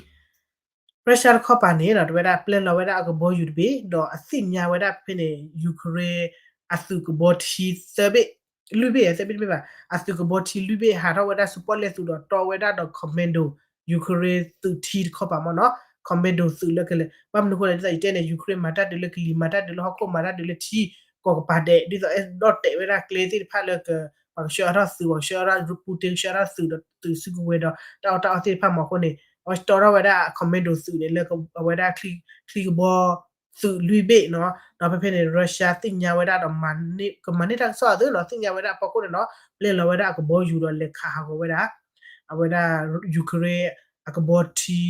Russia တခီပၤန့ၣ်ဒီး တဲဝဲဒၣ်ပျဲလီၤဝဲဒၣ်အကဘီယူၤတဘ့ၣ် ဒီးအသ့ၣ်ညါဝဲဒၣ်ဖဲန့ၣ် Ukraine အသုးကဘီထံသၢဘ့ၣ် လွံၢ်ဘ့ၣ် သၢဘ့ၣ်တမ့ၢ်ဘၣ် အသုးကဘီထံလွံၢ်ဘ့ၣ် ဟးထီၣ်ဝဲဒၣ်ဆူပီၣ်လဲၣ်သူဒီးတီဝဲဒၣ်ဒီး commando Ukraine သုးထံတခီပၤမ့ၢ်နီၤ, commando သုးလၢကလဲၤ ဘၣ်မနုၤဃိလဲၣ် ဒ်သိးယတဲန့ၣ် Ukraine မၤတၢ်ဒုးလၢကလံၤ မၤတၢ်ဒုးလၢဟီၣ်ခိၣ် မၤတၢ်ဒုးလၢထံ ကိးကပၤဒဲး ဒ်သိးအဲၣ်ဒိးတဲာ်ဝဲဒၣ်ကျဲသ့ၣ်တဖၣ်လၢ ပှၤကဆှၢအါထီၣ်သုး ပှၤကဆှၢအါထီၣ် Putin ကဆှၢအါထီၣ်သုးဒီးသုးစုကဝဲၤဒီး တၢ်အီၣ်တၢ်အီသ့ၣ်တဖၣ်မ့ၢ်အဃိန့ၣ် အဝဲတီထီၣ်ဝဲဒၣ် commando သုးန့ၣ် လၢအဝဲဒၣ် ချံကဘီ သုးလွံၢ်ဘ့ၣ်နီၤ, ဒီးဖဲဖဲန့ၣ် Russia သ့ၣ်ညါဝဲဒၣ်ဒီး ကမၤန့ၢ်တၢ်ကစီၣ်အသုးနီၤ သ့ၣ်ညါဝဲဒၣ်အဖီခိၣ်န့ၣ်နီၤ ပျဲလီၤဝဲဒၣ်အကဘီယူၤဒီးလဲၤခးဟးဂီၤဝဲဒၣ် အဝဲဒၣ် Ukraine အကဘီထံ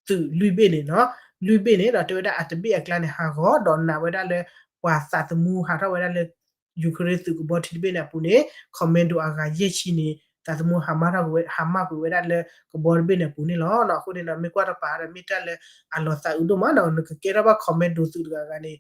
သုးလွံၢ်ဘ့ၣ်န့ၣ်နီၤ, လွံၢ်ဘ့ၣ်န့ၣ်ဒီးတဲဝဲဒၣ်အတဘ့ၣ်အကျါန့ၣ် ဟးဂီၤဒီးနာ်ဝဲဒၣ်လၢ ပှၤသးသမူဟးထီၣ်ဝဲဒၣ်လၢ Ukraine သုးကဘီထံတဘ့ၣ်န့ၣ်အပူၤန့ၣ် commando အဂၤယဲၢ်ဆံန့ၣ် သးသမူဟးမၢ်ထီၣ်ကွံာ်ဝဲ ဟးမၢ်ကွံာ်ဝဲဒၣ်လၢကဘီတဘ့ၣ်န့ၣ်အပူၤန့ၣ်လီၤ. အဃိန့ၣ်ဒီး မ့ၢ်ကွၢ်တပၤဒီး မ့ၢ်တၢ်လၢအလီၤသးအုးဒိၣ်မးဒီး နကကဲထီၣ်ဘၣ် commando သုးတဂၤဂၤန့ၣ်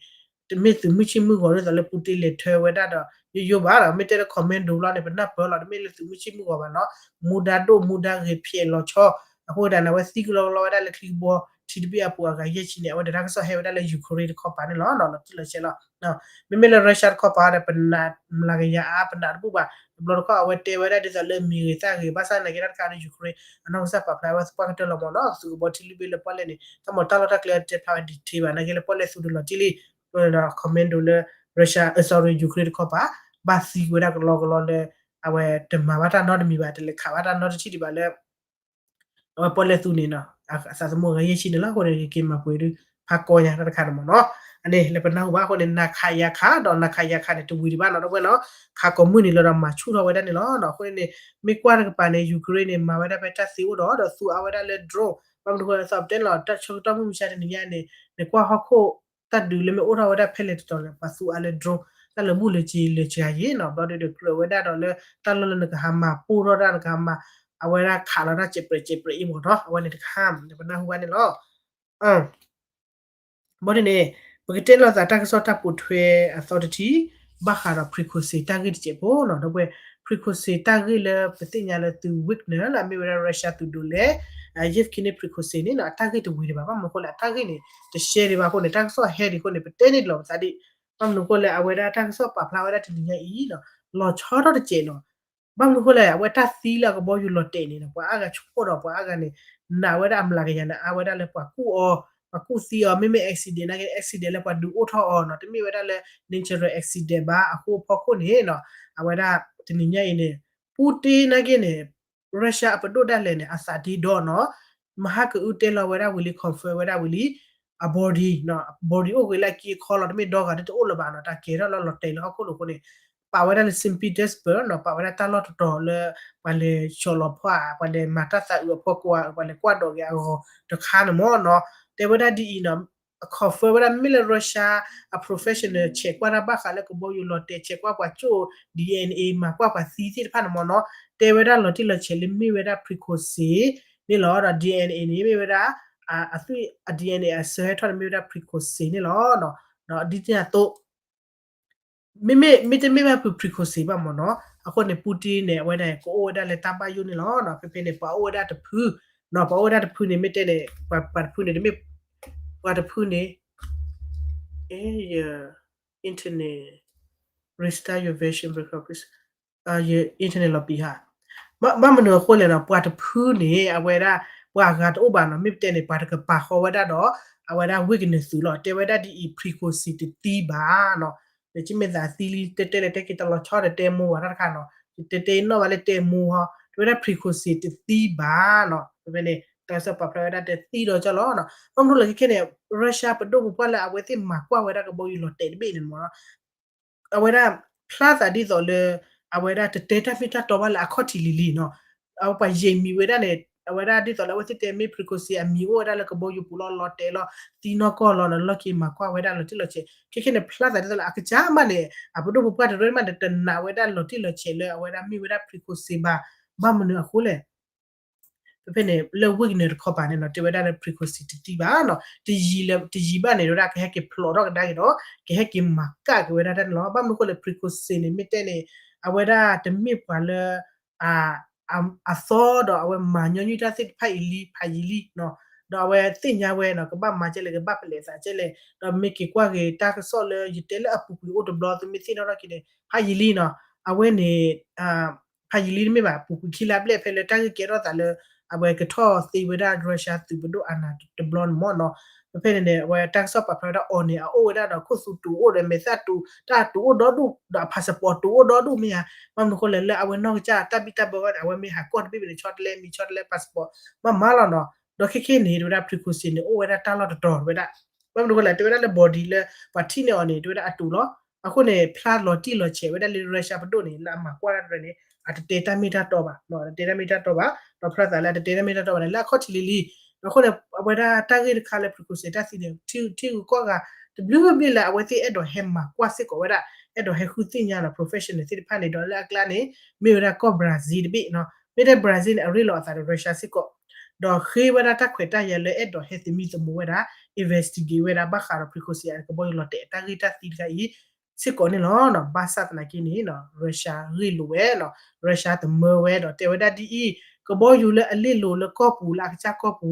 တမ့ၢ်သုးမုၢ်ဆ့ၣ်မုၢ်ဂီၤဒ်သိးလၢ Putin လဲၤထၢဝဲဒၣ်ဒီး ယိယိဘၣ်ဒီး မ့ၢ်တဲလၢ commando လီၤန့ၣ် ပနၢ်ပၢၢ်လီၤ တမ့ၢ်လၢသုးမုၢ်ဆ့ၣ်မုၢ်ဂီၤဘၣ်နီၤ, မူဒါဒိၣ်မူဒါဂ့ၤဖျဲးလီၤဆီ, အဃိဒၣ်န့ၣ် အဝဲသံကလီကလီဝဲဒၣ်လၢချံကဘီထံတဘ့ၣ်အပူၤအဂၤယဲၢ်ဆံန့ၣ် အဝဲဒၣ်တၢ်ကစီၣ်ဟဲဝဲဒၣ်လၢ Ukraine တခီပၤန့ၣ်လီၤ လီၤတံၢ်လီၤဆဲးလီၤ. မ့မ့ၢ်လၢ Russia တခီပၤဒီး ပနာ်မျးကယၤအါ ပနာ်တဘူၣ်ဘၣ်, တဘျီတခီၣ်အဝဲတဲဝဲဒၣ်ဒ်သိးလၢမံၤဂ့ၤသၣ်ဂ့ၤ ဘၣ်ဆၣ်နာ်က့တၢ်တခါဒီး Ukraine အနီၢ်ကစၢ်ပာ်ဖျါဝဲသပှၢ်ကတၢၢ်လီၤမ့ၢ်နီၤ, သုးကဘီထံလွံၢ်ဘ့ၣ်လၢပီၣ်လဲၣ်န့ၣ် တၢ်မၤတၢ်လီၢ်တၢ်ကျဲတဲဖျါဝဲ detail ဘၣ် နာ်က့လၢပီၣ်လဲၣ်သူတလီၤတံၢ်လံ, ဒီး commando လၢ Russia အ sorry Ukraine တခီပၤ ဘၣ်သံကွံာ်ဝဲဒၣ်ကလီကလီလၢ အဝဲတမၤဘၣ်တၢ်နီတမံၤဘၣ် တလဲၤခးဘၣ်တၢ်နီတထံၣ်ဒံးဘၣ်လၢ အဝဲပီၣ်လဲၣ်သူန့ၣ်နီၤ အသးသမူအဂၤယဲၢ်ဆံန့ၣ်လီၤ. အဃိန့ၣ် ကက့ၤမၤပှဲၤဒုး ဖးကီညါတၢ်တခါန့ၣ်မ့ၢ်နီၤ, အန့ၣ်လၢပနၢ်ဟူဘၣ်အဃိန့ၣ် နၤခးယၤခး ဒီးနၤခးယၤခးန့ၣ် တဝံၤဒံးဘၣ်နီၤ ဒီပုၢ်ဝဲၢ်နီၤ, ခးကိးမုၢ်နံၤလၢဒီးမၤဆူၣ်ထီၣ်ဝဲဒၣ်န့ၣ်လီၤ. အဃိန့ၣ် မ့ၢ်ကွၢ်တကပၤန့ၣ် Ukraine န့ၣ် မၤဝဲဒၣ်ဖဲတၢ်သ့အိၣ်ဒီး ဒီးသူအါဝဲဒၣ်လၢ drone, ဘၣ်မနုၤဃိလၢသးပတဲလီၤ တၢ်ဆၢကတီၢ်မုၢ်မဆါတနံၤညါန့ၣ် နကွၢ်ဟီၣ်ခိၣ် တၢ်ဒုးလၢမ့ၢ်အိၣ်ထီၣ်ဝဲဒၣ်ဖဲလဲၣ်တတီၤလဲၣ် ပှၤသူအါလၢ drone တၢ်လၢဘူၣ်လၢစ့လၢစှၤယံၤနီၤ, ဘျီဒုးဒီးကြၢးဝဲဒၣ်ဒီးလၢ တၢ်လီၢ်လၢနကဟးမၤပိၢ်ထီၣ်တၢ် နကဟးမၤ အဝဲဒၣ်ခးလီၤတၢ်စဲးပြဲးစဲးပြဲးအံၤမ့ၢ်နီၤ, အဝဲန့ၣ်တခါ ပနၢ်ဟူဘၣ်န့ၣ်လီၤ. ဘၣ်ဒ်န့ၣ် ပကတဲလိာ်သးတၢ်ကစီၣ်တၢ်ပိာ်ထွဲအသီတထံၣ် ဘၣ်ဃးဒီး Prigozhin တၢ်ဂ့ၢ်တစဲးဖိနီၤ ဒီပုၢ်ဝဲၢ်, Prigozhin တၢ်ဂ့ၢ်လၢပသ့ၣ်ညါလၢသုး Wagner လၢအမ့ၢ်ဝဲဒၣ် Russia သုးဒိးလဲ Yevgeny Prigozhin န့ၣ်နီၤ အတၢ်ဂ့ၢ်တဝံၤဒံးဘၣ် ဘၣ်မနုၤဃိလဲၣ် အတၢ်ဂ့ၢ်န့ၣ် တရှဲဒံးဘၣ်အဃိန့ၣ် တၢ်ကစီၣ်ဟဲဒံးအဃိန့ၣ် ပတဲန့ၢ်လီၤပသးဒံး, ဘၣ်မနုၤဃိလဲၣ် အဝဲဒၣ်တၢ်ကစီၣ်ပာ်ဖျါဝဲဒၣ်တနံၤညါအံၤနီၤ လီၤဆီထီၣ်တစဲးနီၤ ဘၣ်မနုၤဃိလဲၣ် အဝဲတၢ်သံလၢအကဘီယူၤလီၤတဲာ်န့ၣ် ပှၤအါဂၤဆိကမိၣ်ဒီးပှၤအါဂၤန့ၣ် နာ်ဝဲဒၣ်အမျးကယၤန့ၣ် အါဝဲဒၣ်လၢပှၤကူၣ်အီၤ, ပှၤကူၣ်သံအီၤ မ့မ့ၢ် accident နာ်က့ accident လၢပှၤဒုးအိၣ်ထီၣ်အီၤနီၤ တမ့ၢ်ဝဲဒၣ်လၢ natural accident ဘၣ် အဃိအဖီခိၣ်န့ၣ်နီၤ အဝဲဒၣ်တနံၤညါအံၤန့ၣ် Putin နာ်က့န့ၣ် Russia အပဒိၣ်ဒၣ်လဲာ်န့ၣ် အသးဒ့ဒီနီၤ မဟါကအုတဲလီၤဝဲဒၣ်ဝံၤလံ confirm ဝဲဒၣ်ဝံၤလံ အ body နီၤ body အိၣ်ဂ့ၤလၢအကံအခီလီၤ တမ့ၢ်ဒီဂၤတအိၣ်လၢၤဘၣ်နီၤ တၢ်ကဲထီၣ်လၢလီၤတဲာ်လၢဟီၣ်ခိၣ်လိၤအဃိန့ၣ် ပာ်ဝဲဒၣ်လၢ Saint Petersburg နီၤ ပာ်ဝဲဒၣ်တၢ်လီၢ်တတီၤလၢ ပှၤလဲၤဆီၣ်လီၤဖီၣ် ပှၤလဲၤမၤတၢ်သးအုးအဖီကွၢ် ပှၤလဲၤကွၢ်ဒိးက့ၤအဂီၤတခါန့ၣ်မ့ၢ်နီၤ တဲဝဲဒၣ်ဒ်အံၤနီၤ confirm ဝဲဒၣ်မ့မ့ၢ်လၢ Russia အ professional ဆဲးကွၢ်တၢ်ဘၣ်ဃးလၢကဘီယူၤလီၤတဲာ် ဆဲးကွၢ်ပှၤကၠိၣ် DNA မၤကွၢ်ပှၤသံသ့ၣ်တဖၣ်န့ၣ်မ့ၢ်နီၤ တဲဝဲဒၣ်လီၤတံၢ်လီၤဆဲးလၢမ့ၢ်ဝဲဒၣ် Prigozhin န့ၣ်လီၤ ဒီး DNA န့ၣ် မ့ၢ်ဝဲဒၣ် အသွံၣ်အ DNA အဆၢဟဲထီၣ်န့ၣ်မ့ၢ်ဝဲဒၣ် Prigozhin န့ၣ်လီၤ. ဒီးဒ်န့ၣ်အသိး မ့မ့ၢ် မ့တမ့ၢ်ဘၣ်ဖုး Prigozhin ဘၣ်မ့ၢ်နီၤ အဃိန့ၣ် Putin န့ၣ် အဝဲဒၣ်ကအိၣ်ဝဲဒၣ်လၢတၢ်ဘၣ်ယိၣ်န့ၣ်လီၤ. ဖဲဖဲန့ၣ် ပှၤအိၣ်ဝဲဒၣ်တဖု နီၤ ပှၤအိၣ်ဝဲဒၣ်တဖုန့ၣ် မ့ၢ်တဲန့ၣ် ပှၤတဖုန့ၣ် တမ့ၢ် ပှၤတဖုန့ၣ် internet restart your version because internet လီၤပံာ်ဟါ ဘၣ်မနုၤအဃိလဲၣ်နီၤ ပှၤတဖုန့ၣ် အဝဲဒၣ် ပှၤအဂၤတအိၣ်ဘၣ်နီၤ မ့ၢ်ပတဲန့ၣ် ပှၤတကပာ်ဃီဝဲဒၣ်ဒီး အဝဲဒၣ် Wagner သုးလီၤ တဲဝဲဒၣ်ဒ်အံၤ Prigozhin တသံဘၣ်နီၤ လၢကမ့ၢ်သးသံလံ တဲတဲလဲၣ်တဲက့ၤတလီၤဆီဒီးတဲမိၢ်ဝဲဒၣ်တခါနီၤ တဲတဲနီၣ်ဘၣ်လၢတဲမိၢ်ဟီ တဲဝဲဒၣ် Prigozhin တသံဘၣ်နီၤ ဖဲဖဲန့ၣ် တၢ်ကစီၣ်ပာ်ဖျါဝဲဒၣ်တသံဒီးကၠီလီၤ. ဘၣ်မနုၤလၢခဲခဲန့ၣ် Russia ပဒိၣ်ပပှၢ်လၢအဝဲသ့ၣ်မၤကွၢ်ဝဲဒၣ်ကဘီယူၤလီၤတဲာ်တဘ့ၣ်န့ၣ်မ့ၢ်နီၤ အဝဲဒၣ်ဖျါသးဒ်သိးလၢ အဝဲဒၣ်တတဲတၢ်မ့ၢ်တၢ်တီဘၣ်လၢအခီၣ်ထံးလံၤလံၤနီၤ. အဝဲပှၤယံာ်မံၤဝဲဒၣ်န့ၣ် အဝဲဒၣ်ဒ်သိးလၢအဝဲသ့ၣ်တဲမ့ၢ် frequency အမံၤအိၣ်ဝဲဒၣ်လၢကဘီယူၤပူၤလီၤ လီၤတဲာ်လီၤ သံနီၢ်ကီၢ်လီၤ လီၤက့ၤမၤကွၢ်ဝဲဒၣ်လီၤတံၢ်လီၤဆဲး ခဲခဲန့ၣ် ဖျါသးဒ်သိးလၢအကစၢ်မးန့ၣ် အပဒိၣ်ပပှၢ်တရၢမးန့ၣ် တနာ်ဝဲဒၣ်လီၤတံၢ်လီၤဆဲးလၢအဝဲဒၣ်မ့ၢ်ဝဲဒၣ် frequency ဘၣ် ဘၣ်မနုၤအဃိလဲၣ် ဖဲဖဲန့ၣ် လၢ Wagner တခီပၤန့ၣ်နီၤ တဲဝဲဒၣ်လၢ frequency တသံဘၣ်နီၤ တယံၤလၢ တယံၤဘၣ်န့ၣ် တဲဝဲဒၣ်ကဟဲက့ၤဖျိးထီၣ်ကဒါက့ၤဒီး ကဟဲက့ၤမၤကၣ်က့ၤဝဲဒၣ်တၢ်န့ၣ်လီၤ. ဘၣ်မနုၤအဃိလဲၣ် frequency န့ၣ် မ့ၢ်တဲန့ၣ် အဝဲဒၣ်တမ့ၢ်ပှၤလၢ အသီဒီးအဝဲမၤညီနုၢ်တၢ်သ့ၣ်တဖၣ်အံၤလံ ဖးယံာ်လံနီၤ ဒီးအဝဲသ့ၣ်ညါဝဲနီၤ ကဘၣ်မၤကဲလဲၣ် ကဘၣ်ပလဲၤသးကဲလဲၣ် ဒီးမ့ၢ်က့ၤကွၢ်က့ၤတၢ်ကစီၣ်လၢယတဲလၢအပူၤကွံာ်အိၣ်တဘျီ သုမ့ၢ်သ့ၣ်နီၣ်ထီၣ်က့ၤန့ၣ် ဖးယံာ်လံနီၤ အဝဲန့ၣ် ဖးယံာ်လံတမ့ၢ်ဘၣ် ပူၤကွံာ်ခံလါဘျဲၣ် ဖဲလၢတၢ်ဂ့ၢ်ကဲထီၣ်သးလၢ အဝဲကထီၣ်သ့ဝဲဒၣ် Russia သုးပဒိၣ်အနးတဘျီန့ၣ်မ့ၢ်နီၤ ဖဲဖဲန့ၣ်န့ၣ် အဝဲတၢ်ကစီၣ်ပာ်ဖျါဝဲဒၣ်အီၤန့ၣ် အအိၣ်ဝဲဒၣ်ဒီးခိၣ်သူတူးအိၣ်ဒီး မဲာ်သၣ်တူး တၢ်တူးအိၣ်ဒီဒူၣ် ဒီးအ passport တူးအိၣ်ဒီဒူၣ်မ့ၢ်ဧါ ဘၣ်မနုၤအဃိလဲၣ် လၢအဝဲနီၢ်ကစၢ်တၢ်ဘံၣ်တၢ်ဘၢဝဲန့ၣ် အဝဲမ့ၢ်ဟးကီၢ်တဘ့ၣ်ဘၣ်န့ၣ် ဆီတလဲမံၤ ဆီတလဲ passport မးမးလီၤနီၤ ဒီးခဲခဲန့ၣ် တဲဝဲဒၣ် frequency န့ၣ် အိၣ်ဝဲဒၣ်တၢ်လီၢ်တတီၤဝဲဒၣ် ဘၣ်မနုၤအဃိလဲၣ် တဲဝဲဒၣ်လၢ body လၢ ပှၤထံၣ်န့ၢ်အီၤန့ၣ် တဲဝဲဒၣ်အတူးလီၤ. အဃိန့ၣ် ဖျါလီၤတံၢ်လီၤဆဲးဝဲဒၣ်လၢ Russia ပဒိၣ်န့ၣ် လၢအမၤကွၢ်တၢ်တဖၣ်န့ၣ် အတတဲတၢ်မ့ၢ်တၢ်တီဘၣ်, တတဲတၢ်မ့ၢ်တၢ်တီဘၣ်, ဒီးဖျါသးလၢအတတဲတၢ်မ့ၢ်တၢ်တီဘၣ်န့ၣ် လၢအခီၣ်ထံးလံၤလံၤ, ဒီးအဃိန့ၣ် အဝဲဒၣ်တၢ်ဂ့ၢ်တခါလၢ Prigozhin တၢ်သံန့ၣ် ထံဂုၤကီၢ်ဂၤ တဘျုးဘ့ၣ်လၢအဝဲသ့ၣ်အဲၣ်ဒိးဟဲမၤကွၢ်စ့ၢ်ကီးဝဲဒၣ်, အဲၣ်ဒိးဟဲဃုသ့ၣ်ညါဒီး professional သ့ၣ်တဖၣ်န့ၣ် ဒီးလၢအကျါန့ၣ် မ့ၢ်ဝဲဒၣ်ကီၢ် Brazil တဘ့ၣ်, မ့ၢ်တဲ Brazil န့ၣ် အရ့လိာ်အသးဒီး Russia စ့ၢ်ကီး ဒီးဃ့ဝဲဒၣ်တၢ်ခွဲးတၢ်ယာ်လၢအဲၣ်ဒိးဟဲသမံသမိးဝဲဒၣ် investigate ဝဲဒၣ်ဘၣ်ဃးဒီး Prigozhin အကဘီယူၤလီၤတဲာ်အတၢ်ဂ့ၢ်တၢ်သံတခါအံၤ စ့ၢ်ကီးန့ၣ်လီၤ. ဘၣ်ဆၣ်သနာ်က့န့ၣ် Russia ဂ့ၢ်လိာ်ဝဲ, Russia သမၢဝဲဒီးတဲဝဲဒၣ်ဒ်အံၤ, ကဘီယူၤလၢအလ့ၣ်လိၤလၢကီၢ်ပူၤလၢအကစၢ်ကီၢ်ပူ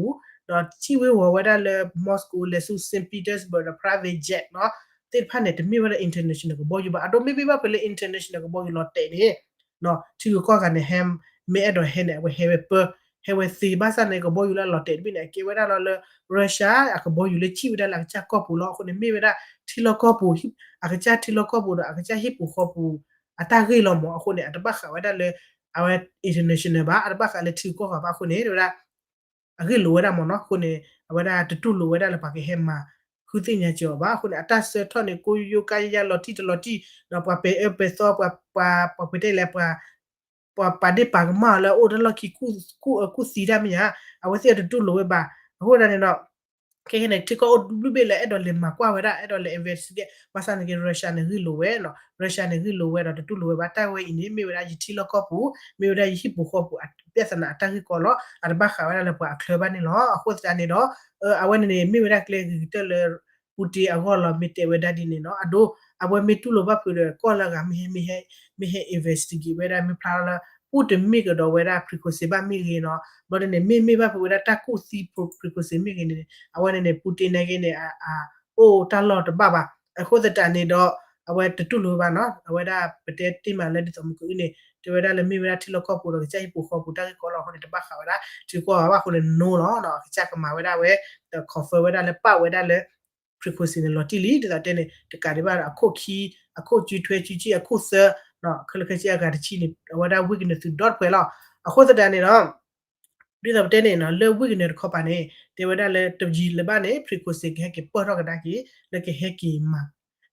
ၤ, ဒီးစံၣ်ဝ့ၤဝီၤဝဲဒၣ်လၢ Moscow လဲၤဆူ Saint Petersburg ဒီး private jet နီၤ, သ့ၣ်တဖၣ်န့ၣ် တမ့ၢ်ဝဲဒၣ် international ကဘီယူၤဘၣ်. အဒိ မ့မ့ၢ်ဘၣ်ဖဲလၢ international ကဘီယူၤလီၤတဲာ်န့ၣ် ထံဂုၤကီၢ်ဂၤန့ၣ် ဟဲ မ့ၢ်အဲၣ်ဒိးဟဲန့ၣ် အဝဲဟဲဝဲပၢ, ဟဲဝဲသ့, ဘၣ်ဆၣ်န့ၣ် ကဘီယူၤလၢအလီၤတဲာ်တဘ့ၣ်န့ၣ် အကဲဝဲဒၣ်လီၤလၢ Russia အကဘီယူၤလၢစံၣ်ဝဲဒၣ်လၢအကစၢ်ကီၢ်ပူၤလီၤ. အဃိန့ၣ် မ့ၢ်ဝဲဒၣ်ထံလီၢ်ကီၢ်ပူၤ, အကစၢ်ထံလီၢ်ကီၢ်ပူၤဒီးအကစၢ်ဟံၣ်ပူၤဃီပူၤ အတၢ်ဂ့ၢ်လီၤမး. အဃိန့ၣ် အတဘၣ်ဃးဝဲဒၣ်လၢ အဝဲ international ဘၣ်, အတဘၣ်ဃးလၢထံဂုၤကီၢ်ဂၤဘၣ်. အဃိန့ၣ် တဲဝဲဒၣ် အဂ့ၢ်လိာ်ဝဲဒၣ်မးနီၤ. အဃိန့ၣ် အဝဲဒၣ်တတူၢ်လိာ်ဝဲဒၣ်လၢပှၤကဟဲမၤဃုသ့ၣ်ညါစ့ၢ်အီၤဘၣ်. အဃိန့ၣ် အတၢ်ဆၢထီၣ်န့ၣ် ကိးယိယိကါယါလီၤတံၢ်တလီၤတံၢ်, ဒီးပှၤပဲာ်အၢပဲာ်သီ ပှၤ ပှၤပှ့ၤတဲလဲၣ် ပှၤ ပှၤပာ်ဒ့ၣ်ပာ်ကမၣ်အီၤလၢအအိၣ်တၢ်လီၢ်ခံ ကူၣ်သံတၢ်မ့ၢ်ဧါ, အဝဲသ့ၣ်အတတူၢ်လိာ်ဝဲဘၣ်. အဃိသတးန့ၣ်ဒီး ခဲခဲန့ၣ် ထံကီၢ်အိၣ်တဘျုးဘ့ၣ်လၢအဲၣ်ဒိးလဲၤမၤကွၢ်ဝဲဒၣ်, အဲၣ်ဒိးလဲၤ investigate, ဘၣ်ဆၣ်သနာ်က့ Russia န့ၣ်ဂ့ၢ်လိာ်ဝဲနီၤ. Russia န့ၣ်ဂ့ၢ်လိာ်ဝဲဒီးတတူၢ်လိာ်ဝဲဘၣ်. တၢ်ဝဲအံၤန့ၣ် မ့ၢ်ဝဲဒၣ်ယထံလီၢ်ကီၢ်ပူၤ, မ့ၢ်ဝဲဒၣ်ယဟံၣ်ပူၤဃီပူၤ အ ပြဿနာ အတၢ်ဂ့ၢ်ကီလီၤ. အတဘၣ်ဃးဝဲဒၣ်လၢပှၤအချၢဘၣ်န့ၣ်လီၤ. အဃိသတးန့ၣ်ဒီး အဝဲန့ၣ်န့ၣ် မ့ၢ်ဝဲဒၣ်ကျဲဂ့ၤကတၢၢ်လၢ Putin အဂီၢ်လီၤ မ့ၢ်တဲဝဲဒၣ်ဒ်န့ၣ်နီၤ. အဒိ အဝဲမ့ၢ်တူၢ်လိာ်ဘၣ်ဖုးဒီး ကီၢ်လၢအဂၤ မ့ၢ်ဟဲ မ့ၢ်ဟဲ investigate ဝဲဒၣ် မ့ၢ်ဖျါလၢ ပူၣ်တမ့ၢ်ကဒီးဝဲဒၣ် Prigozhin ဘၣ်မ့ၢ်ဂ့ၤနီၤ. ဘျီဒ်န့ၣ် မ့မ့ၢ်ဘၣ်ဖုးဝဲဒၣ်တၢ်ကူၣ်သံ Prigozhin မ့ၢ်ဂ့ၤန့ၣ် အဝဲန့ၣ်န့ၣ် Putin နာ်က့န့ၣ် အအိၣ်တၢ်လီၢ်တဘၣ်ဘၣ်. အဃိသတးန့ၣ်ဒီး အဝဲတတူၢ်လိာ်ဝဲဘၣ်နီၤ. အဝဲဒၣ်ပတဲတ့ၢ်မးလၢဒ်သိးမုၢ်ကအုန့ၣ် တဲဝဲဒၣ်လၢမ့ၢ်ဝဲဒၣ်ထံလီၢ်ကီၢ်ပူၤဒီးကစၢ်ဟံၣ်ပူၤဃီပူၤတၢ်ဂ့ၢ်ကီလီၤ. အဃိန့ၣ် တဘၣ်ဃးဝဲဒၣ် ထံကီၢ်ဘၣ်. အဃိန့ၣ် no လီၤနီၤ. အကစၢ်ကမၤဝဲဒၣ်ဝဲ ဒီး confirm ဝဲဒၣ်လၢပာ်ဝဲဒၣ်လၢ Prigozhin န့ၣ် လီၤတံၢ်လံ ဒ်သိးတဲန့ၣ် တကးဒံးဘၣ်ဒီး အခိၣ်ခံ, အခိၣ် ကၠူထွဲ ကၠူကၠံၣ် အခိၣ်သၢ, ခဲလၢာ်ခဲဆ့အဂၤတဆံန့ၣ် အဝဲဒၣ် Wagner သုးဒီတဖှဲလီၤ. အဃိသတးန့ၣ်ဒီး ဒ်သိးပတဲန့ၣ်နီၤ လၢ Wagner တခီပၤန့ၣ် တဲဝဲဒၣ်လၢတယံၤလၢၤဘၣ်န့ၣ် Prigozhin ကဟဲက့ၤပၢၢ်ထီၣ်ကဒါက့ၤ လၢကဟဲက့ၤမၤ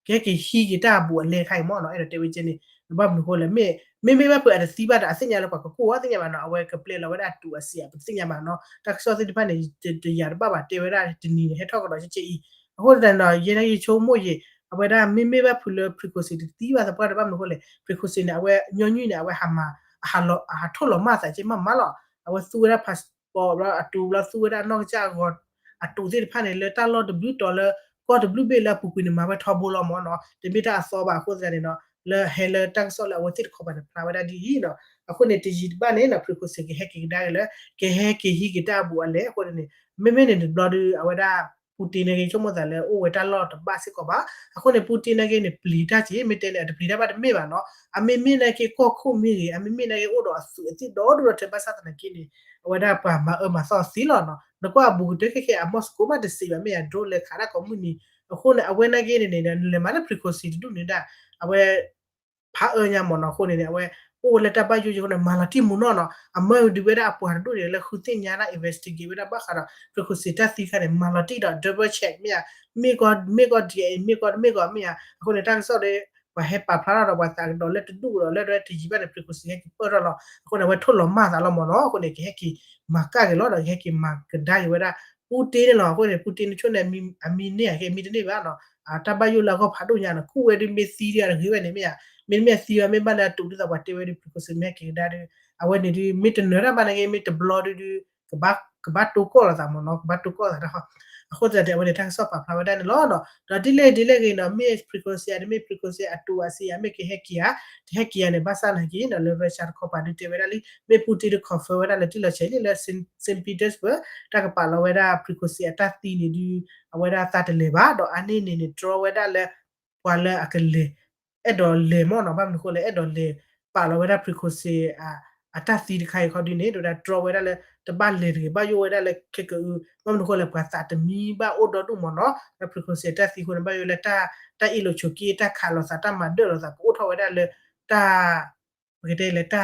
ကဟဲက့ၤဟံးက့ၤတၢ်အဘူးအလဲခါအံၤမ့ၢ်နီၤ. အဲၣ်ဒိးတဲဝဲကဲန့ၣ် ဘၣ်မနုၤအဃိလဲၣ် မ့မ့ၢ်ဘၣ်ဖုးအတသံဘၣ်ဒီး အသ့ၣ်ညါလၢပှၤကကိၢ်ဝဲသ့ၣ်ညါဘၣ်နီၤ. အဝဲကပျဲလီၤဝဲဒၣ်အတူးအစံး ပတသ့ၣ်ညါဘၣ်နီၤ. တၢ်ကစီၣ်သ့ၣ်တဖၣ်န့ၣ် တယာ်တဘၣ်ဘၣ် တဲဝဲဒၣ်တနံၤန့ၣ် ဟဲထီၣ်ကဒီးကဲကဲအံၤ. အဃိသတးန့ၣ်ဒီး ယဲဒၣ်ယဆိကမိၣ်ယဲ အဝဲဒၣ်မ့မ့ၢ်ဘၣ်ဖုးလၢ Prigozhin တသံဘၣ်သပှၢ်ဒီး ဘၣ်မနုၤအဃိလဲၣ် Prigozhin န့ၣ် အဝဲညီနုၢ်န့ၣ် အဝဲဟးမၤ အဟးလီၤ အဟးထိၣ်လီၤမၢ်သးကဲမးမးလီၤ. အဝဲသူဝဲဒၣ် passport ဘျီအတူးဘျီသူဝဲဒၣ်နီၢ်ကစၢ်အဂီၤ အတူးသ့ၣ်တဖၣ်န့ၣ် လၢတၢ်လီၢ်တဘျုးတီၤလၢ ကီၢ်တဘျုးဘ့ၣ်လၢအပူၤကွံာ်န့ၣ် မၤဝဲထီဘိလီၤမ့ၢ်နီၤ. တမ့ၢ်တၢ်အသီဘၣ်. အဃိသတးန့ၣ်ဒီး လၢဟဲလၢတၢ်ကစီၣ်လၢအဝဲသ့ၣ်တခီပၤန့ၣ် ဖျါဝဲဒၣ်ဒ်အံၤနီၤ. အဃိန့ၣ် တယံၤတဘၣ်န့ၣ်နီၤ Prigozhin ကဟဲက့ၤကဒါက့ၤလၢ ကဟဲက့ၤဟံးက့ၤတၢ်အဘူးအလဲ. အဃိန့ၣ် မ့မ့ၢ်န့ၣ်တဘျီဒီး အဝဲဒၣ် Putin နာ်က့ ဆိကမိၣ်သးလၢအိၣ်ဝဲတၢ်လီၢ်တဘၣ်စ့ၢ်ကီးဘၣ်. အဃိန့ၣ် Putin နာ်က့န့ၣ် ပျံၤတၢ်က့ၤ မ့ၢ်တဲန့ၣ် အတပျံၤတၢ်ဘၣ်တမ့ၢ်ဘၣ်နီၤ. အမ့မ့ၢ်နာ်က့ကီၢ်ခိၣ်မ့ၢ်ဂ့ၤ အမ့မ့ၢ်နာ်က့အိၣ်ဒီးအသုးအသ့ၣ်ဒီဒူၣ်ဒီထၢ ဘၣ်ဆၣ်သနာ်က့န့ၣ် အဝဲဒၣ်ပှၤမၤအၢမၤသီသ့လီၤနီၤ. နကွၢ်အဘူးကတၢၢ်ခဲခဲအ Moscow မးတစံးဘၣ် မ့ၢ်ယၤ drone လဲၤခးတၢ်ကိးမုၢ်နံၤ. အဃိန့ၣ် အဝဲနာ်က့န့ၣ်န့ၣ် နလဲၤမၤလၢ Prigozhin တဒူၣ်န့ၣ်ဒၣ် အဝဲ ဖးအၢညါမ့ၢ်နီၤ. အဃိန့ၣ်န့ၣ် အဝဲ အိၣ်ဝဲလၢတၢ်ဘၣ်ယိၣ်ယိၣ်အဃိန့ၣ် မၤလီၤတံၢ်မူနီၢ်နီၢ်, အမၢဒုးဝဲဒၣ်အပှၤတဒူၣ်န့ၣ် လၢဃုသ့ၣ်ညါဒၣ် investigate ဝဲဒၣ်ဘၣ်ဃးဒီး frequency တၢ်သံတခါန့ၣ် မၤလီၤတံၢ်ဒီး double check မ့ၢ်ဧါ, မ့ၢ်ကီ မ့ၢ်ကီ ဒ်အံၤ မ့ၢ်ကီ မ့ၢ်ကီ မ့ၢ်ဧါ. အဃိန့ၣ် တၢ်ကစီၣ်ဒီး ပှၤဟဲပာ်ဖျါထီၣ်ဒီး ပှၤသးကဒီးလၢတဒူၣ်ဒီး လၢတယံၤဘၣ်န့ၣ် frequency ဟဲက့ၤပၢၢ်ထီၣ်လီၤ. အဃိန့ၣ် အဝဲထိၣ်လီၤမၢ်သးလီၤမ့ၢ်နီၢ်. အဃိန့ၣ် ကဟဲက့ၤမၤကၣ်က့ၤလီၤဒီး ကဟဲက့ၤမၤကဒါက့ၤဝဲဒၣ် Putin န့ၣ်လီၤ. အဃိန့ၣ် Putin န့ၣ်ဆိန့ၣ် အမံၤန့ၢ်ဧါ ကဲမံၤတန့ၢ်ဘၣ်နီၢ်, တၢ်ဘၣ်ယိၣ်လၢအဂီၢ်ဖးဒိၣ်ညါနီၢ်, ခူၣ်ဝဲဒုးမ့ၢ်သံဒုးအတဂ့ၤဝဲန့ၣ်မ့ၢ်ဧါ, မ့တမ့ၢ်အသံဝဲ မ့ၢ်ဘၣ်လၢအတူးဒ်သိးပှၤတဲဝဲဒုး frequency မ့ၢ်ဟဲက့ၤကဒါဒီး အဝဲန့ၣ်ဒုး မ့ၢ်တနၢၤတၢ်ဘၣ်န့ၣ်ဂ့ၤ မ့ၢ်တဘျီဒုးဒုး ကဘၣ်တိၢ်ကီၢ်လိာ်သးမ့ၢ်နီၢ်, ကဘၣ်တိၢ်ကီၢ်သးတၢ်ဃီ. အဃိသတးဒီး အဝဲန့ၣ်တၢ်ကစီၣ်ပာ်ဖျါဝဲဒၣ်န့ၣ်လီၤ. ဒီးဒ်လဲၣ်ဒ်လဲၣ်ဂ့ၤနီၢ်, မ့ၢ် frequency ဧါ တမ့ၢ် frequency အတူးအစံးဧါ မ့ၢ်ကဟဲက့ၤဧါ တဟဲက့ၤဧါန့ၣ် ဘၣ်ဆၣ်သနာ်က့နီၢ် လၢ Russia တခီပၤဒုးတဲဝဲဒၣ်လံ မ့ၢ် Putin တ confirm ဝဲဒၣ်လၢတံၢ်လီၤဆဲးလံလၢ Saint Petersburg တၢ်ကပာ်လီၤဝဲဒၣ် frequency အတၢ်သံန့ၣ်ဒုး အဝဲဒၣ်သးတလဲၤဘၣ် ဒီးအါန့ၢ်န့ၣ်န့ၣ် တြီဝဲဒၣ်လၢ ပှၤလၢအကလဲၤ အဲၣ်ဒိးလဲၤမ့ၢ်နီၢ်, ဘၣ်မနုၤအဃိလဲၣ် အဲၣ်ဒိးလဲၤ ပာ်လီၤဝဲဒၣ် frequency အတၢ်သံတခါအံၤခီဒုးန့ၣ် တဲဝဲဒၣ်တြီဝဲဒၣ်လၢ တဘၣ်လဲၤတဂ့ၤ ဘၣ်ယိၣ်ဝဲဒၣ်လၢခဲကအု, ဘၣ်မနုၤအဃိလဲၣ် ပှၤသးတမံဘၣ်အိၣ်ဒီဒူၣ်မ့ၢ်နီၢ်, လၢ frequency အတၢ်သံအဃိန့ၣ် ဘၣ်ယိၣ်လၢ တၢ်အ့ၣ်လိာ်ဆိးက့ တၢ်ခးလိာ်သး တၢ်မၤဒၢၣ်လိာ်သး ကအိၣ်ထီၣ်ဝဲဒၣ်လၢ တၢ် ပကတဲလၢတၢ်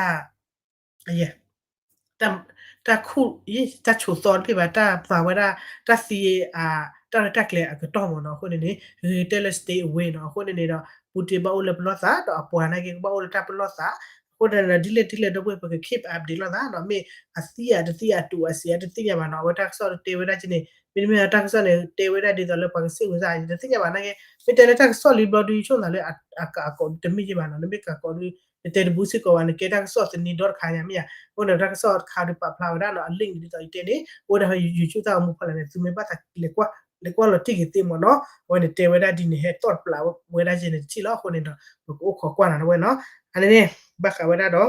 တၢ်ခူၣ် တၢ်ဆိးသီတဘ့ၣ်ဘၣ် တၢ်ပာ်ဝဲဒၣ် တၢ်သံ တၢ်ရဲၣ်တၢ်ကျဲၤအကတီၢ်မ့ၢ်နီၢ်, အဃိန့ၣ်န့ၣ် ဂ့ၤတဲလၢ stay away နီၢ်, အဃိန့ၣ်န့ၣ်ဒီး Putin ဘၣ်အိၣ်လၢပလီၢ်သး ဒီးအပှၤနာ်က့ကဘၣ်အိၣ်လၢတၢ်ပလီၢ်သး, အဃိန့ၣ်ဒီး ဒ်လဲၣ်ဒ်လဲၣ်ဒီပုၢ်ဝဲၢ် ပက keep update လီၤသးနီၢ်, မ့ၢ်အသံဧါတသံဧါ အတူးအစံးဧါတသ့ၣ်ညါဘၣ်နီၢ်, အဝဲတၢ်ကစီၣ်တဲဝဲဒၣ်က့န့ၣ် မ့တမ့ၢ်တၢ်ကစီၣ်န့ၣ် တဲဝဲဒၣ်ဒ်သိးလၢပှၤကစံးဝဲစ့ၢ် တသ့ၣ်ညါဘၣ်နာ်က့, မ့ၢ်တဲလၢတၢ်ကစီၣ်လံဘျီဒုး ယဆိကမိၣ်လၢ အကးကိးတမ့ၢ်ယ့ၢ်ဘၣ်နီၢ်, နမ့ၢ်ကးကိးဒုး နတဲတဘူးစ့ၢ်ကီးဘၣ် နကဲတၢ်ကစီၣ်သန့ဒီတခါညါမ့ၢ်ဧါ, အဃိန့ၣ် တၢ်ကစီၣ်တခါဒုးပာ်ဖျါဝဲဒၣ်နီၢ် အ link န့ၣ်ဒ်သိးယတဲန့ၣ် အိၣ်ဝဲဒၣ်ဖဲ YouTube တၢ်ဂီၤမူဖီလာ်န့ၣ် သုမ့ၢ်ဘၣ်သးလဲၤကွၢ်လီၤတံၢ်ဂ့ၤသ့မ့ၢ်နီၢ်, အဝဲန့ၣ်တဲဝဲဒၣ်ဒ်န့ၣ် ဟဲသီၣ်တပျးဝဲဒၣ်က့န့ၣ်တထံၣ်လီၤ, အဃိန့ၣ်ဒီး ပကအိၣ်ခိးကွၢ်နၤတဝဲနီၢ်, အန့ၣ်န့ၣ် ဘၣ်ဃးဝဲဒၣ်ဒီး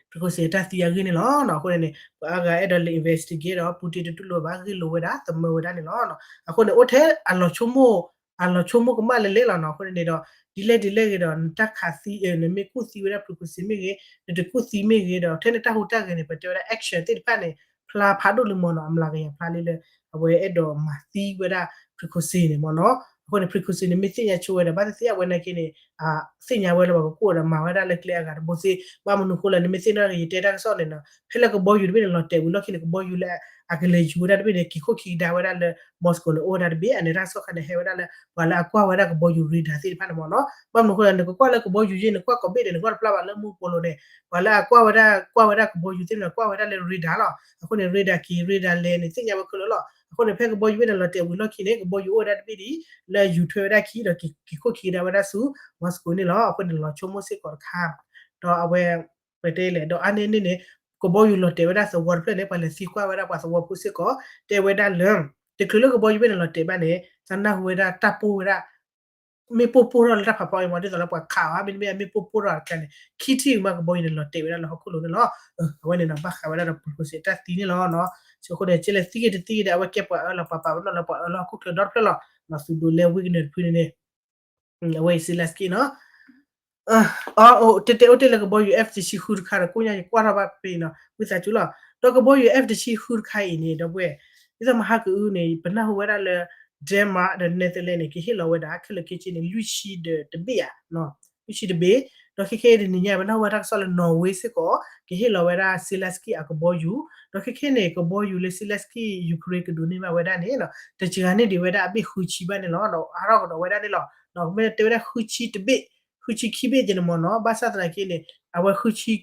frequency အတၢ်သံအဂ့ၢ်န့ၣ်လီၤ. အဃိန့ၣ်န့ၣ် ပှၤအါဂၤအဲၣ်ဒိးလဲၤ investigate ဒီး Putin တတူၢ်လိာ်ဘၣ် ဂ့ၢ်လိာ်ဝဲဒၣ် သမၢဝဲဒၣ်န့ၣ်လီၤ. အဃိန့ၣ် အိၣ်ထဲအလီၤဆိကမိၣ် အလီၤဆိကမိၣ်ကမၣ်လဲၤလဲၤလီၤနီၢ်, အဃိန့ၣ်န့ၣ်ဒီး ဒ်လဲၣ်ဒ်လဲၣ်ဂ့ၤဒီး နတၢ်ခးသံ နမ့ၢ်ကူၣ်သံဝဲဒၣ် frequency မ့ၢ်ဂ့ၤ နတကူၣ်သံမ့ၢ်ဂ့ၤဒီး ထဲန့ၣ်တၢ်ဟူးတၢ်ဂဲၤန့ၣ် ပတဲဝဲဒၣ် action သ့ၣ်တဖၣ်န့ၣ် ဖျါဖးဒိၣ်လံမ့ၢ်နီၢ်, အမျးကယၤဖျါလံလၢ အဝဲအဲၣ်ဒိးမၤသံဝဲဒၣ် frequency န့ၣ်မ့ၢ်နီၢ်, အဃိန့ၣ် frequency န့ၣ် မ့ၢ်သ့ၣ်ညါဆိဝဲဒီး ဘၣ်သ့ၣ်သ့ၣ်အဝဲနာ်က့န့ၣ် သ့ၣ်ညါဝဲလၢပှၤကကူၣ်ဒီး မၤဝဲဒၣ်လၢကျဲအဂၤတဘိသ့, ဘၣ်မနုၤအဃိလဲၣ် နမ့ၢ်သ့ၣ်နီၣ်က့ၤယတဲတၢ်ကစီၣ်န့ၣ်နီၢ်, ဖဲလၢကဘီယူၤတဘ့ၣ်န့ၣ် လီၤတဲာ်ဝံၤလီၢ်ခံန့ၣ် ကဘီယူၤလၢအကလဲၤယူၤဝဲဒၣ်တဘ့ၣ်န့ၣ် က့ၤခိၣ်ခံကဒါဝဲဒၣ်လၢ Moscow န့ၣ် အိၣ်ဝဲဒၣ်တဘ့ၣ်, အန့ၣ်တၢ်ကစီၣ်ခါန့ၣ် ဟဲဝဲဒၣ်လၢ ပှၤလၢအကွၢ်ဝဲဒၣ်ကဘီယူၤ radar သ့ၣ်တဖၣ်န့ၣ်မ့ၢ်နီၢ်, ဘၣ်မနုၤအဃိလဲၣ် နကကွၢ်လၢကဘီယူၤယ့ၢ် နကွၢ်ကိးဘ့ၣ်န့ၣ် နကွၢ်တဖျါဘၣ်လၢမူပူၤလိၤန့ၣ်, ပှၤလၢအကွၢ်ဝဲဒၣ် ကွၢ်ဝဲဒၣ်ကဘီယူၤသ့ၣ်န့ၣ် ကွၢ်ဝဲဒၣ်လၢ radar လီၤ, အဃိန့ၣ် radar က့ၤ radar လဲၤန့ၣ် သ့ၣ်ညါဝဲခဲလၢာ်လီၤ, အဃိန့ၣ် ဖဲကဘီယူၤဘ့ၣ်န့ၣ် လီၤတဲာ်ဝံၤလီၢ်ခံန့ၣ် ကဘီယူၤအိၣ်ဝဲဒၣ်တဘ့ၣ်ဒ် လၢယူၤထွဲဝဲဒၣ်ခံဒီး က့ၤခိၣ်ခံကဒါဝဲဒၣ်ဆူ Moscow န့ၣ်လီၤ, အဃိန့ၣ် လီၤဆိကမိၣ်စ့ၢ်ကီးတခါ, ဒီးအဝဲ ပတဲလဲၣ် ဒီးအါန့ၢ်န့ၣ်န့ၣ် ကဘီယူၤလီၤတဲာ်ဝဲဒၣ်သဝီတဖျၢၣ်န့ၣ် ပှၤလဲၤသံကွၢ်ဝဲဒၣ်ပှၤသဝီဖိစ့ၢ်ကီး တဲဝဲဒၣ်လၢ တချုးလၢကဘီယူၤဘ့ၣ်န့ၣ်လီၤတဲာ်ဘၣ်န့ၣ် သနာ်ဟူဝဲဒၣ်တၢ်ပိၢ်ဝဲဒၣ် မ့ၣ်ပိၢ်ပိၢ်ထီၣ်လၢတၢ်ဖးဖီအံၤမ့ၢ် ဒ်သိးလၢပှၤခးအီၤ မ့တမ့ၢ် မ့ၣ်ပိၢ်ပိၢ်ထီၣ်တခါန့ၣ် ခံထံၣ်မးကဘီယူၤန့ၣ်လီၤတဲာ်ဝဲဒၣ်လၢဟီၣ်ခိၣ်လိၤန့ၣ်လီၤ, အဝဲန့ၣ်ဒီးဘၣ်ဃးဝဲဒၣ်ဒီး frequency တၢ်သံန့ၣ်လီၤ, အဃိန့ၣ် ကလဲၤသံဂ့ၤတသံဂ့ၤဒီး အဝဲကဲပှၤအၢလီၤ ပှၤပာ်ပနီၣ်လၢပှၤအၢလီၤဟီၣ်ခိၣ်ချၢဒီတဖျၢၣ်လီၤ, သုးဒိးလဲဝံကနၢၤတဖုန့ၣ်န့ၣ် အဝဲအံၤ Zelensky နီၤ, အတဲတဲအိၣ်တ့ၢ်လၢကဘီယူၤ F တဆံဃုတခါဒီး ကိးညါယကွၢ်ထီၣ်ဘၣ်ဖဲအံၤနီၤ ဝံသးစူၤလီၤ, ဒီးကဘီယူၤ F တဆံဃုတခါအံၤန့ၣ် ဒီပုၢ်ဝဲၢ် ဒ်သိးမဟါကအုန့ၣ် ပနၢ်ဟူဝဲဒၣ်လၢ Denmark ဒီး Netherlands န့ၣ် ကဟ့ၣ်လီၤဝဲဒၣ် ခဲလၢာ်ခဲဆ့န့ၣ် လွံၢ်ဆံဒီးတဘ့ၣ်ဧါ, လွံၢ်ဆံတဘ့ၣ်, ဒီးခဲခဲအံၤတနံၤညါ ပနၢ်ဟူဝဲတၢ်ကစီၣ်လၢ Norway စ့ၢ်ကီး ကဟ့ၣ်လီၤဝဲဒၣ် Zelensky အကဘီယူၤ, ဒီးခဲခဲန့ၣ် ကဘီယူၤလၢ Zelensky Ukraine ကဒိးန့ၢ်ဘၣ်ဝဲဒၣ်န့ၣ် တစှၤန့ၢ်ဒံးဝဲဒၣ်အဘ့ၣ်ဃုဆံဘၣ်န့ၣ်လီၤ, ဒီးအါထီၣ်ကဒီးဝဲဒၣ်န့ၣ်လီၤ, ဒီးမ့ၢ်တဲဝဲဒၣ်ဃုဆံတဘ့ၣ် ဃုဆံခံဘ့ၣ်က့န့ၣ်မ့ၢ်နီၤ, ဘၣ်ဆၣ်သနာ်က့န့ၣ် အဝဲ ဃုဆံ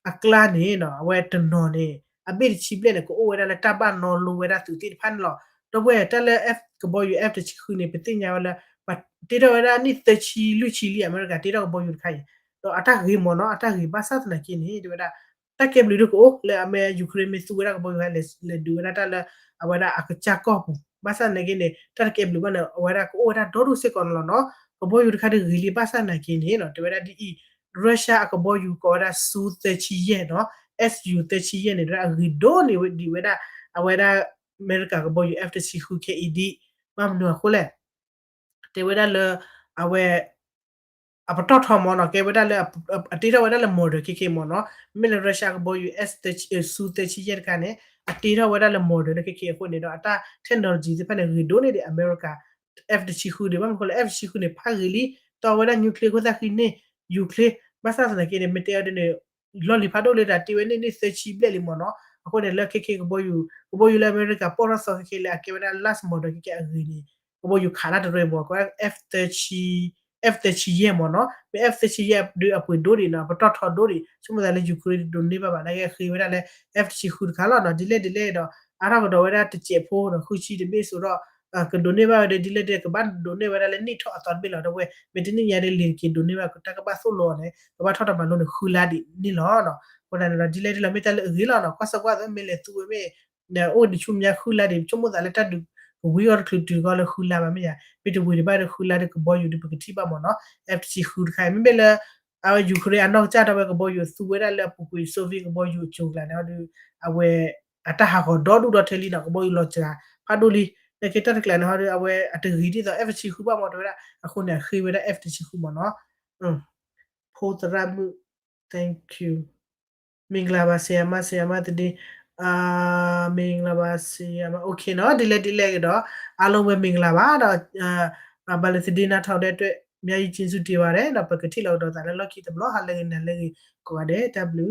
အကျါန့ၣ်နီၤ အဝဲတနီၤန့ၣ် အဘ့ၣ်တဆံဘျဲၣ်န့ၣ် ကအိၣ်ဝဲဒၣ်လၢတၢ်ဘၣ်နီၣ်လိဝဲဒၣ်သုးသ့ၣ်တဖၣ်န့ၣ်လီၤ, ဒီပုၢ်ဝဲၢ် တၢ်လၢ F ကဘီယူၤ F တဆံဃုန့ၣ် ပသ့ၣ်ညါဝဲလၢ ပှၤတ့ထီၣ်ဝဲဒၣ်နံၣ်သၢဆံလွံၢ်ဆံလံ အမဲရကၤတ့ထီၣ်ကဘီယူၤတခါအံၤ, ဒီးအတၢ်ဂ့ၤမ့ၢ်နီၤ အတၢ်ဂ့ၤဘၣ်ဆၣ်သနာ်က့န့ၣ် တဲဝဲဒၣ် တၢ်ကဲဘျုးဒိၣ်ကအိၣ်လၢအမ့ၢ် Ukraine မ့ၢ်သူဝဲဒၣ်ကဘီယူၤတခါ လဲၤဒုးဝဲဒၣ်တၢ်လၢ အဝဲဒၣ်အကစၢ်ကီၢ်ပူၤ, ဘၣ်ဆၣ်သနာ်က့န့ၣ် တၢ်တကဲဘျုးဘၣ်န့ၣ် အဝဲဒၣ်ကအိၣ်ဝဲဒၣ်ဒီဒူၣ်စ့ၢ်ကီးန့ၣ်လီၤနီၤ, ကဘီယူၤတခါတဂ့ၤလံ ဘၣ်ဆၣ်သနာ်က့န့ၣ်နီၤ တဲဝဲဒၣ်ဒ်အံၤ Russia အကဘီယူၤကိးဝဲဒၣ် Su သၢဆံယဲၢ်နီၤ, Su သၢဆံယဲၢ်န့ၣ် တဲဝဲဒၣ်အဂ့ၤဒိၣ်န့ၢ်ဒံးဝဲဒၣ် အဝဲဒၣ် အမဲရကၤကဘီယူၤ F တဆံဃုခဲအံၤဒံး, ဘၣ်မနုၤအဃိလဲၣ် တဲဝဲဒၣ်လၢ အဝဲ အပတီၢ်ထီမ့ၢ်နီၤ ကဲဝဲဒၣ်လၢ အတ့ထီၣ်ဝဲဒၣ်လၢ model ခဲခဲမ့ၢ်နီၤ, မ့မ့ၢ်လၢ Russia ကဘီယူၤ Su သၢဆံယဲၢ်တခါန့ၣ် အတ့ထီၣ်ဝဲဒၣ်လၢ model လၢခဲခဲအဃိန့ၣ်ဒီး အတၢ် technology သ့ၣ်တဖၣ်န့ၣ် ဂ့ၤဒိၣ်န့ၢ်ဒံးအမဲရကၤ F တဆံဃုဒီး ဘၣ်မနုၤအဃိလဲၣ် F တဆံဃုန့ၣ် ဖးဂ့ၤလံ တီဝဲဒၣ် nuclear ခိၣ်သၣ်ဃံန့ၢ် Ukraine ဘၣ်ဆၣ်သနာ်က့န့ၣ် မ့ၢ်တဲအီၤဒ်န့ၣ် လီၢ်လံၤဖးဒိၣ်လၢတၢ်တ့ဝဲန့ၣ်န့ၣ် သၢဆံဘျဲၣ်လံမ့ၢ်နီၤ. အဃိန့ၣ် လၢခဲခဲကဘီယူၤ ကဘီယူၤလၢအမဲရကၤပိာ်ထီၣ်သီခဲခဲလၢအကဲဝဲဒၣ် last model ခဲခဲအဂ့ၤန့ၣ် ကဘီယူၤခးတၢ်တရၢမ့ၢ် က F thirty ယဲၢ်မ့ၢ်နီၤ. မ့ၢ် F thirty ယဲၢ်ဒုးအပှ့ၤဒိၣ်ဒံးနီၤ ပတီၢ်ထီဒိၣ်ဒံး ဆိကမိၣ်သးလၢ Ukraine တဒိးန့ၢ်ဘၣ်ဘၣ် နာ်က့ဃ့ဝဲဒၣ်လၢ F တဆံဃုတခါလီၤနီၤ. ဒ်လဲၣ်ဒ်လဲၣ်ဒီး အါထီၣ်ကဒီးဝဲဒၣ်တစဲးဖိဒီး ဃုဆံတဘ့ၣ်စိဒီး ကဒိးန့ၢ်ဘၣ်ဝဲဒီး ဒ်လဲၣ်ဒ်လဲၣ် ကဘၣ်ဒိးန့ၢ်ဝဲဒၣ်လၢနံၣ်ထီၣ်အသီတဘ့ၣ်လီၤ. ဒီးဝဲ မ့ၢ်တနံၣ်ညါဒီး လံာ်တက့ၤဒိးန့ၢ်ဘၣ်တၢ်ကဘၣ်သိၣ်လိအီၤန့ၣ် ကဘၣ်ထီၣ်တၢ်မၤလိန့ၣ် ဃုလါဒံးန့ၣ်လီၤ. အဃိသတးန့ၣ်ဒီး ဒ်လဲၣ်ဒ်လဲၣ် မ့ၢ်တၢ်လၢအဂ့ၤလီၤနီၤ. ကွၢ်စၢကွၢ်သိး မ့ၢ်လဲၤသူဝဲမ့ၢ် အိၣ်ဒံးဆူမဲာ်ညါဃုလါဒံး ဆိကမိၣ်သးလၢတၢ်ဒုးကဝံၤအီၤတချုးတုၤကီးလၢ ဃုလါဘၣ်မ့ၢ်ယါ မ့ၢ်တဝံၤဒံးဘၣ်ဒီး ဃုလါဒီးကဘီယူၤဒီး ပကထံၣ်ဘၣ်မ့ၢ်နီၤ. F တဆံဃုတခါ မ့မ့ၢ်လၢ အဝဲ Ukraine အနီၢ်ကစၢ်ဒၣ်ဝဲကဘီယူၤသူဝဲဒၣ်လၢအပူၤကွံာ် Soviet ကဘီယူၤအစိၤအကျါန့ၣ်ဒီး အဝဲအတၢ်ဟးဂီၤဒီဒူၣ်ဒီထဲလံနီၤ ကဘီယူၤလီၤစှၤဖးဒိၣ်လံ. နာ်က့တၢ်တကျါန့ၣ်ဒီး အဝဲအတဂ့ၤဒ်သိး F တဆံဃုဘၣ်မ့ၢ်တဲဝဲဒၣ် အဃိန့ၣ် အဃ့ဝဲဒၣ် F တဆံဃုမ့ၢ်နီၤ. ဖိသရၣ်မုၣ် thank you မင်္ဂလာပါ ဆရာမ ဆရာမသဒံ မင်္ဂလာပါ ဆရာမ OK နီၤ ဒ်လဲၣ်ဒ်လဲၣ်ကဒီး အားလုံးပဲမင်္ဂလာပါဒီး ဘၣ်လၢသဒံနၤထီၣ်ဒဲးအတွက် အများကြီးကျေးဇူးတင်ပါတယ်ဒီး ပကထံၣ်လိာ်ကဒီးသးလၢလီၢ်ခံတဘျီ ဟါလၢဂ့ၤ နၤလၢဂ့ၤ ကိးဂၤဒဲး တၢ်ဘျုး